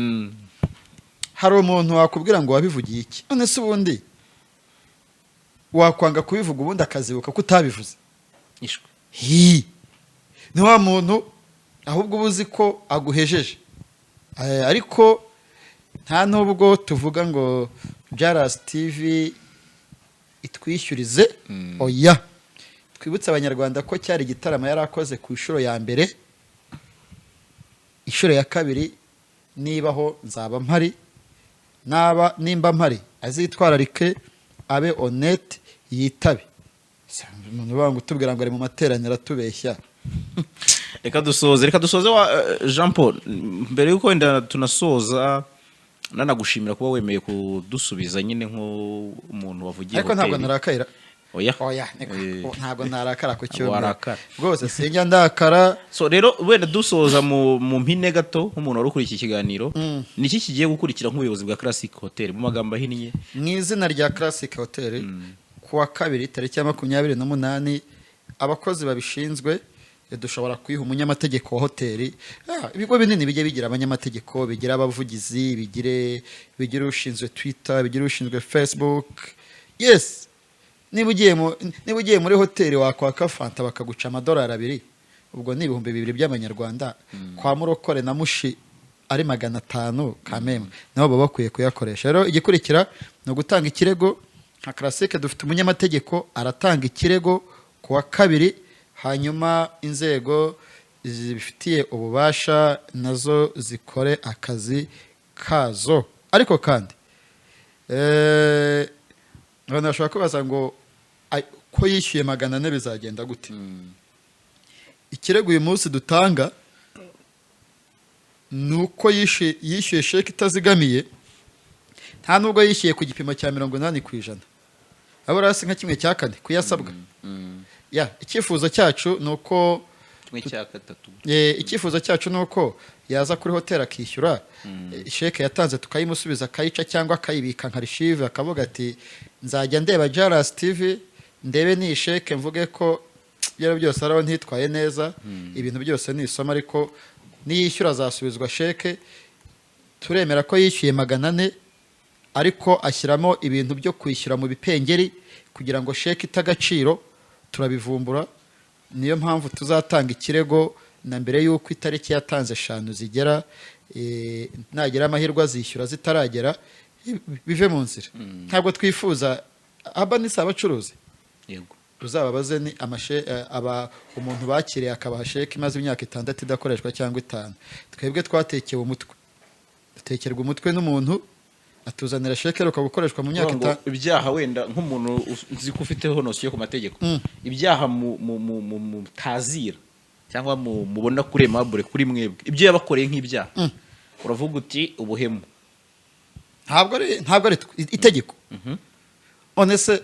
hari umuntu wakubwira ngo wabivugiye iki? None se ubundi wakwanga kubivuga, ubundi akazibuka ko utabivuze? Ishwe. Hi, ni wa muntu ahubwo uba uzi ko aguhejeje. Ariko nta nubwo tuvuga ngo Jaras TV itwishyurize, oya. Twibutse Abanyarwanda ko cyari igitaramo yari akoze ku inshuro ya mbere. Inshuro ya kabiri nibaho nzaba mpari. Naba nimba mpari, azitwararike, abe honnête, yitabe. Umuntu uvuga ngo utubwira ngo ari mu materaniro atubeshya. Reka dusoze wa Jean Paul. Mbere yuko wenda tunasoza, nanagushimira kuba wemeye kudusubiza nyine nk'umuntu wavugiye Ariko ntabwo hoteli. narakayira. Oya. Oya, ntabwo narakara ku cyumweru. Warakara. Rwose sinjya ndakara. So rero wenda dusoza mu mpine gato, nk'umuntu wari ukuriye iki kiganiro, ni iki kigiye gukurikira nk'ubuyobozi bwa Classic Hotel mu magambo ahinnye? Mu izina rya Classic Hotel, ku wa kabiri tariki ya 28, abakozi babishinzwe, dushobora kuyiha umunyamategeko wa hoteli. Ibigo binini bijye bigira abanyamategeko, bigira abavugizi, bigire ushinzwe Twitter, bigire ushinzwe Facebook. Yes, niba ugiye muri hoteli wakwaka fanta bakaguca amadolari 2, ubwo ni 2000 by'amanyarwanda, kwa murokore na mushi ari 500 kamemwe, nabo baba bakwiye kuyakoresha. Rero igikurikira ni ugutanga ikirego. Nka Classic dufite umunyamategeko, aratanga ikirego ku wa kabiri, hanyuma inzego zibifitiye ububasha nazo zikore akazi kazo. Ariko kandi abantu bashobora kubaza ngo ko yishyuye 400 bizagenda gute? Ikirego uyu munsi dutanga ni uko yishyuye sheke itazigamiye. Nta nubwo yishyuye ku gipimo cya 80%, aba hasi nka kimwe cya kane kuyasabwa. Ya, icyifuzo cyacu ni uko Kimwe cya gatatu. Icyifuzo cyacu ni uko Yaza kuri hoteli akishyura, sheke yatanze tukayimusubiza, akayica cyangwa akayibika nka archive, akavuga ati: "Nzajya ndeba Jalas TV, ndebe ni sheke, mvuge ko ibyo ari byo byose araho ntitwaye neza." Ibintu byose ni isomo, ariko niyishyura azasubizwa sheke. Turemera ko yishyuye 400, ariko ashyiramo ibintu byo kwishyura mu bipengeri kugira ngo sheke ite agaciro. Turabivumbura, niyo mpamvu tuzatanga ikirego na mbere y'uko itariki yatanze 5 zigera. Nagira amahirwe azishyura zitaragera, bive mu nzira. Ntabwo twifuza aba ni si abacuruzi. Uzababaze ni amashe, aba umuntu bakiriye akabaha sheke imaze imyaka 6 idakoreshwa cyangwa 5. Twebwe twatekewe umutwe, dutekerwa umutwe n'umuntu atuzanira sheke iheruka gukoreshwa mu myaka Kuvuga ngo 5. Ibyaha wenda nk'umuntu uzi ko ufiteho notion ku mategeko, ibyaha mutazira cyangwa mubona kuri Aimable, kuri mwebwe, ibyo yabakoreye nk'ibyaha, uravuga uti ubuhemu. Ntabwo ari itegeko. None se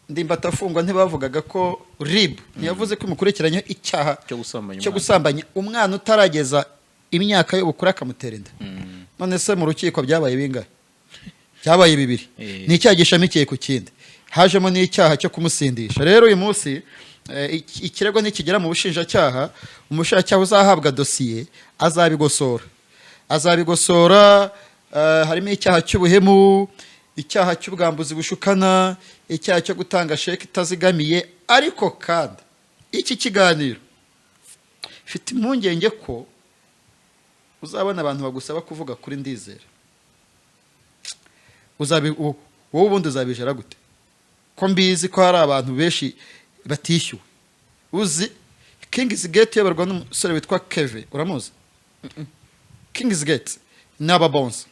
Ndimbati afungwa ntibavugaga ko RIB ntiyavuze ko imukurikiranye icyaha cyo gusambanya cyo umwana. Gusambanya umwana utarageza imyaka y'ubukure akamutera inda? None se mu rukiko byabaye bingahe? Byabaye bibiri. Ni icyaha gishamikiye ku kindi, hajemo n'icyaha cyo kumusindisha. Rero uyu munsi ikirego nikigera mu bushinjacyaha, umushinjacyaha uzahabwa dosiye azabigosora, azabigosora. Harimo icyaha cy'ubuhemu, icyaha cy'ubwambuzi bushukana, icyaha cyo gutanga sheke itazigamiye. Ariko kandi iki kiganiro mfite impungenge ko uzabona abantu bagusaba kuvuga kuri Ndizera. Wowe ubundi uzabijera gute, ko mbizi ko hari abantu benshi batishyuwe? Uzi Kings Gate iyoborwa n'umusore witwa Keve? Uramuzi? Kings Gate ni ababonsa,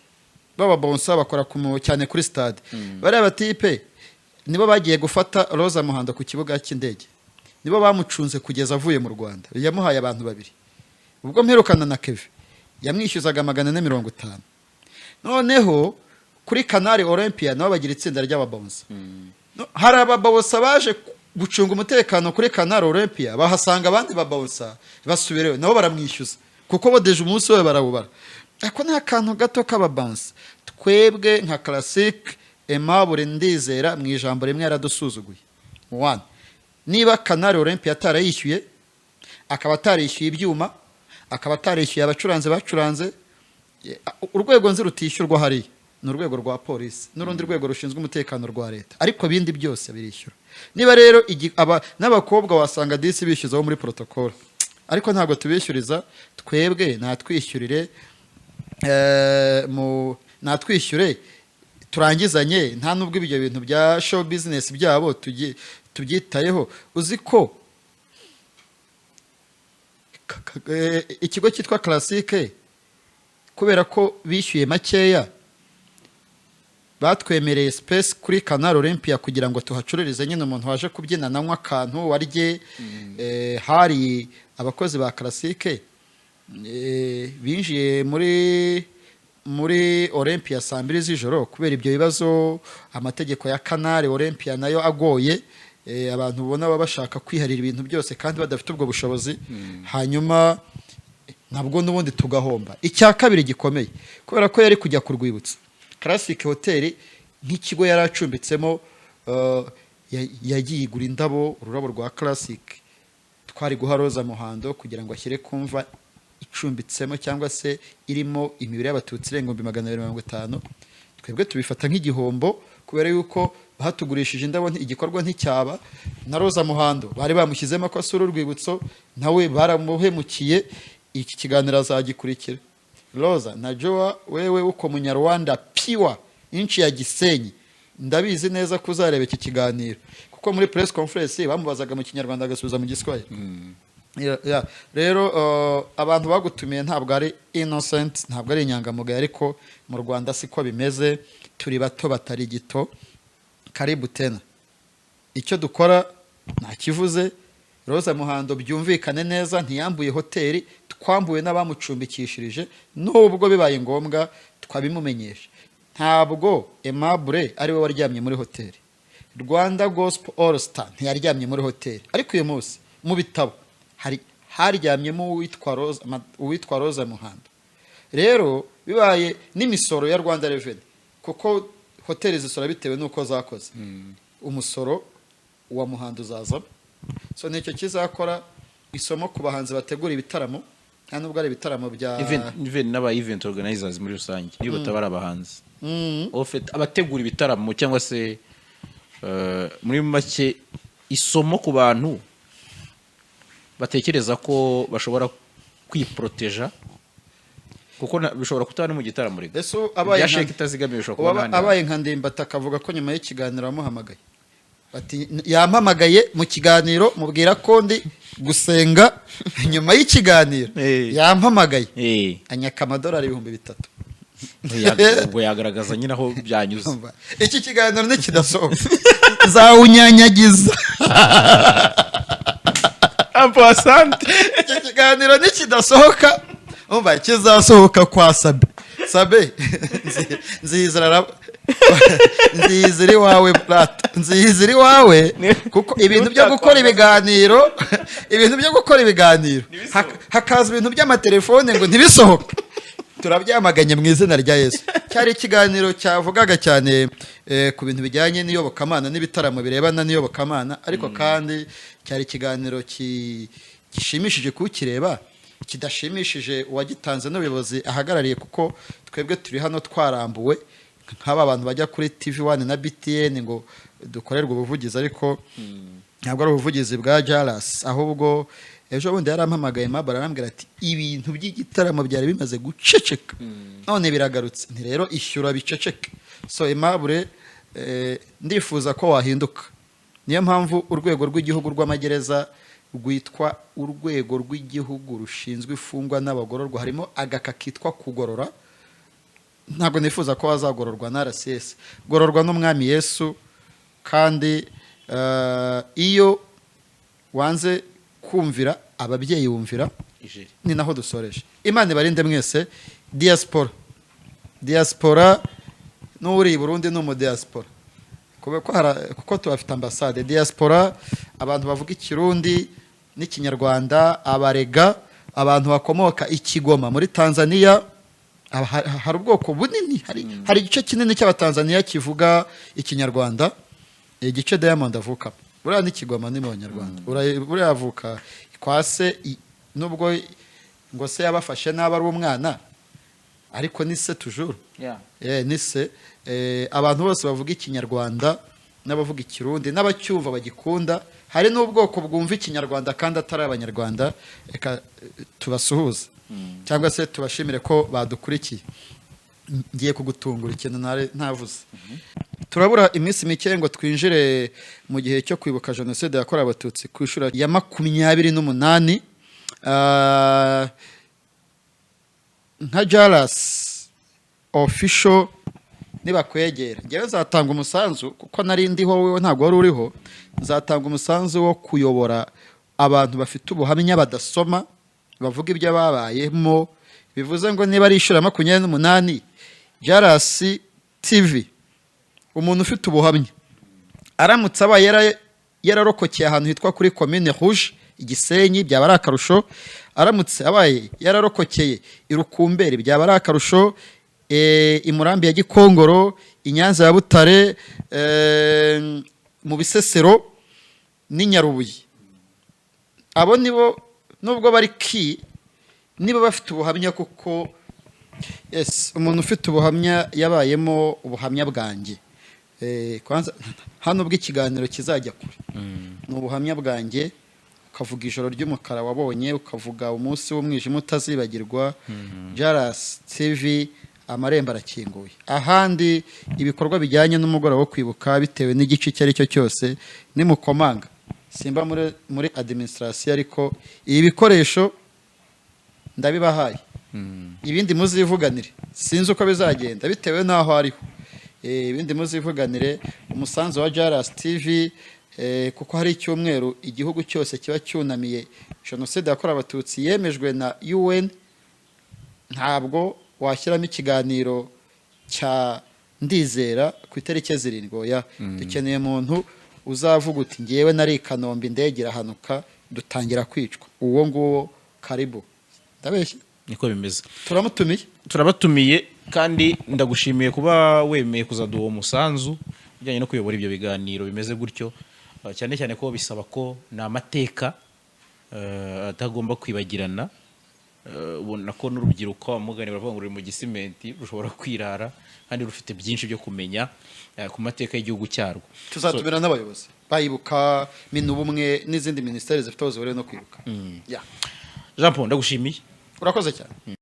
b'ababonsa bakora cyane kuri stade. Bariya batipe nibo bagiye gufata Roza Muhando ku kibuga cy'indege, nibo bamucunze kugeza avuye mu Rwanda. Yamuhaye abantu babiri. Ubwo mperukana na Keve yamwishyuzaga 450. Noneho kuri Canal Olympia nabo bagira itsinda ry'ababonsa. No, hari ababonsa baje gucunga umutekano kuri Canal Olympia, bahasanga abandi babonsa, basubireyo nabo baramwishyuza, kuko bodeje umunsi we barawubara. Ako ni akantu gato k'ababansa. Twebwe nka Classic, Aimable Ndizera mu ijambo rimwe yaradusuzuguye. One, niba Canal Olympia atarayishyuye, akaba atarishyuye ibyuma, akaba atarishyuye abacuranzi bacuranze, urwego nzi rutishyurwa hariya ni urwego rwa polisi n'urundi rwego rushinzwe umutekano rwa leta, ariko ibindi byose birishyura. Niba rero n'abakobwa wasanga disi bishyuzaho muri protocole, ariko ntabwo tubishyuriza twebwe. Natwishyurire, natwishyure turangizanye. Nta nubwo ibyo bintu bya show business byabo tubyitayeho. Uzi ko ikigo cyitwa Classic, kubera ko bishyuye makeya, batwemereye space kuri Canal Olympia kugira ngo tuhacururize nyine, umuntu waje kubyina nanywa akantu warye. Hari abakozi ba Classic binjiye muri Olympia saa 2 z'ijoro kubera ibyo bibazo. Amategeko ya Canal Olympia nayo agoye, abantu ubona baba bashaka kwiharira ibintu byose kandi badafite ubwo bushobozi, hanyuma nabwo n'ubundi tugahomba. Icya kabiri gikomeye, kubera ko yari kujya ku rwibutso, Classic Hotel nk'ikigo yari acumbitsemo, yagiye igura indabo, ururabo rwa Classic twari guha Roza Muhando kugira ngo ashyire kumva icumbitsemo cyangwa se irimo imibiri y'Abatutsi irenga 250,000. Twebwe tubifata nk'igihombo kubera yuko batugurishije indabo, igikorwa nticyaba. Na Roza Muhando bari bamushyizemo ko asura urwibutso, nawe baramuhemukiye. Iki kiganiro azagikurikira. Roza, najua wewe uko Munyarwanda piwa inchi ya Gisenyi, ndabizi neza ko uzareba iki kiganiro, kuko muri press conference bamubazaga mu Kinyarwanda agasubiza mu Giswahili. Yeah. Rero abantu bagutumiye ntabwo ari innocent, ntabwo ari inyangamugayo, ariko mu Rwanda siko bimeze, turi bato batari gito. Karibu tena. Icyo dukora ntakivuze. Roza Muhando, byumvikane neza, ntiyambuye hoteli, twambuwe n'abamucumbikishirije. Nubwo bibaye ngombwa twabimumenyesha. Ntabwo Aimable ari we waryamye muri hoteli, Rwanda Gospel All Star ntiyaryamye muri hoteli, ariko uyu munsi mu bitabo hari haryamyemo uwitwa Roza Muhando. Rero bibaye n'imisoro ya Rwanda Revenue, kuko hoteli zisora bitewe n'uko zakoze, umusoro wa muhanda uzazamo. So nicyo kizakora isomo ku bahanzi bategura ibitaramo, nta nubwo ari ibitaramo bya Even n'aba event organizers muri rusange, niyo bataba ari abahanzi. En fait, abategura ibitaramo cyangwa se muri make isomo ku bantu batekereza ko bashobora kwiproteja, kuko bishobora kutaba no mu gitaramo rega. Ese abaye Ibya nka- sheke itazigamiye bishobora kuba n'ahandi abaye nka Ndimbati, akavuga ko nyuma y'ikiganiro wamuhamagaye, bati yampamagaye mu kiganiro mubwira ko ndi gusenga, nyuma y'ikiganiro yampamagaye anyaka amadolari 3000. Ubwo yagaragaza nyine aho byanyuze. Umva, iki kiganiro nikidasohoka nzawunyanyagiza. Asante. Iki kiganiro nikidasohoka, umva, kizasohoka kwa Sabe. Sabe, nzizira iwawe rata, nzizira iwawe, kuko ibintu byo gukora ibiganiro, ibintu byo gukora ibiganiro hakaza ibintu by'amatelefone ngo ntibisohoke, turabyamaganye mu izina rya Yesu. Cyari ikiganiro cyavugaga cyane ku bintu bijyanye n'iyobokamana n'ibitaramo birebana n'iyobokamana, ariko kandi cyari ikiganiro gishimishije kukireba, kidashimishije uwagitanze n'ubuyobozi ahagarariye, kuko twebwe turi hano twarambuwe nk'aba bantu bajya kuri TV One na BTN ngo dukorerwe ubuvugizi, ariko ntabwo ari ubuvugizi bwa Jalas. Ahubwo ejo bundi yarampamagaye Mabara, arambwira ati ibintu by'igitaramo byari bimaze guceceka none biragarutse, nti rero ishyura biceceke. So Aimable, ndifuza ko wahinduka. Niyo mpamvu urwego rw'igihugu rw'amagereza rwitwa Urwego rw'Igihugu Rushinzwe Imfungwa n'Abagororwa, harimo agaka kitwa kugorora. Ntabwo nifuza ko wazagororwa na RCS, gororwa n'Umwami Yesu. Kandi iyo wanze kumvira ababyeyi wumvira Ijeri. Ni naho dusoreje. Imana ibarinde mwese. Diaspora, diaspora, n'uri i Burundi ni umudiaspora, kubera ko kuko tubafite ambasade. Diaspora, abantu bavuga Ikirundi n'Ikinyarwanda, Abarega, abantu bakomoka i Kigoma muri Tanzania, hari ubwoko bunini, hari igice kinini cy'Abatanzaniya kivuga Ikinyarwanda, igice Diamond avukamo buriya ni Kigoma, ni mu Banyarwanda. Buriya avuka kwa se, nubwo ngo se yabafashe nabi ari umwana, ariko ni se toujours. Ni se. Abantu bose bavuga Ikinyarwanda n'abavuga Ikirundi n'abacyumva bagikunda, hari n'ubwoko bwumva Ikinyarwanda kandi atari Abanyarwanda, reka tubasuhuze cyangwa se tubashimire ko badukurikiye. Ngiye kugutungura ikintu ntavuze. Turabura iminsi mike ngo twinjire mu gihe cyo kwibuka Jenoside yakorewe Abatutsi ku inshuro ya 28. Nka Jalas Official, nibakwegera, ngewe nzatanga umusanzu, kuko nari ndiho, wowe ntabwo wari uriho. Nzatanga umusanzu wo kuyobora abantu bafite ubuhamya badasoma, bavuga ibyo babayemo. Bivuze ngo niba ari inshuro ya 28, Jalas TV, umuntu ufite ubuhamya aramutse abaye yararokokeye ahantu hitwa kuri Commune Rouge i Gisenyi, byaba ari akarusho. Aramutse abaye yararokokeye i Rukumberi, byaba ari akarusho. I Murambi ya Gikongoro, i Nyanza ya Butare, mu Bisesero n'i Nyarubuye, abo nibo, nubwo bari ki, niba bafite ubuhamya, kuko yes, umuntu ufite ubuhamya yabayemo, ubuhamya bwanjye. Kwanza hano ubwo ikiganiro kizajya kure ni ubuhamya bwanjye, ukavuga ijoro ry'umukara wabonye, ukavuga umunsi w'umwijima utazibagirwa. Jalas TV, amarembo arakinguye. Ahandi ibikorwa bijyanye n'umugoroba wo kwibuka, bitewe n'igice icyo ari cyo cyose, nimukomanga. Simba muri administration, ariko ibi bikoresho ndabibahaye, ibindi muzivuganire. Sinzi uko bizagenda bitewe n'aho ariho. Ibindi muzivuganire. Umusanzu wa Jalas TV, kuko hari icyumweru igihugu cyose kiba cyunamiye Jenoside yakorewe Abatutsi yemejwe na UN, ntabwo washyiramo ikiganiro cya Ndizera ku itariki 7. Oya, dukeneye umuntu uzavuga uti ngewe nari i Kanombe, indege irahanuka, dutangira kwicwa. Uwo nguwo karibu. Ndabeshya? Niko bimeze. Turamutumiye. Turabatumiye, kandi ndagushimiye kuba wemeye kuzaduha uwo musanzu ujyanye no kuyobora ibyo biganiro bimeze gutyo. Cyane cyane ko bisaba ko ni amateka atagomba kwibagirana. Ubona ko n'urubyiruko amugani baravuga ngo ruri mu gisimenti, rushobora kwirara kandi rufite byinshi byo kumenya ku mateka y'igihugu cyarwo. Tuzatumira n'abayobozi bayibuka, Minubumwe n'izindi minisiteri zifite aho zihuriye no kwibuka. Yeah. Jean Paul, ndagushimiye. Urakoze cyane.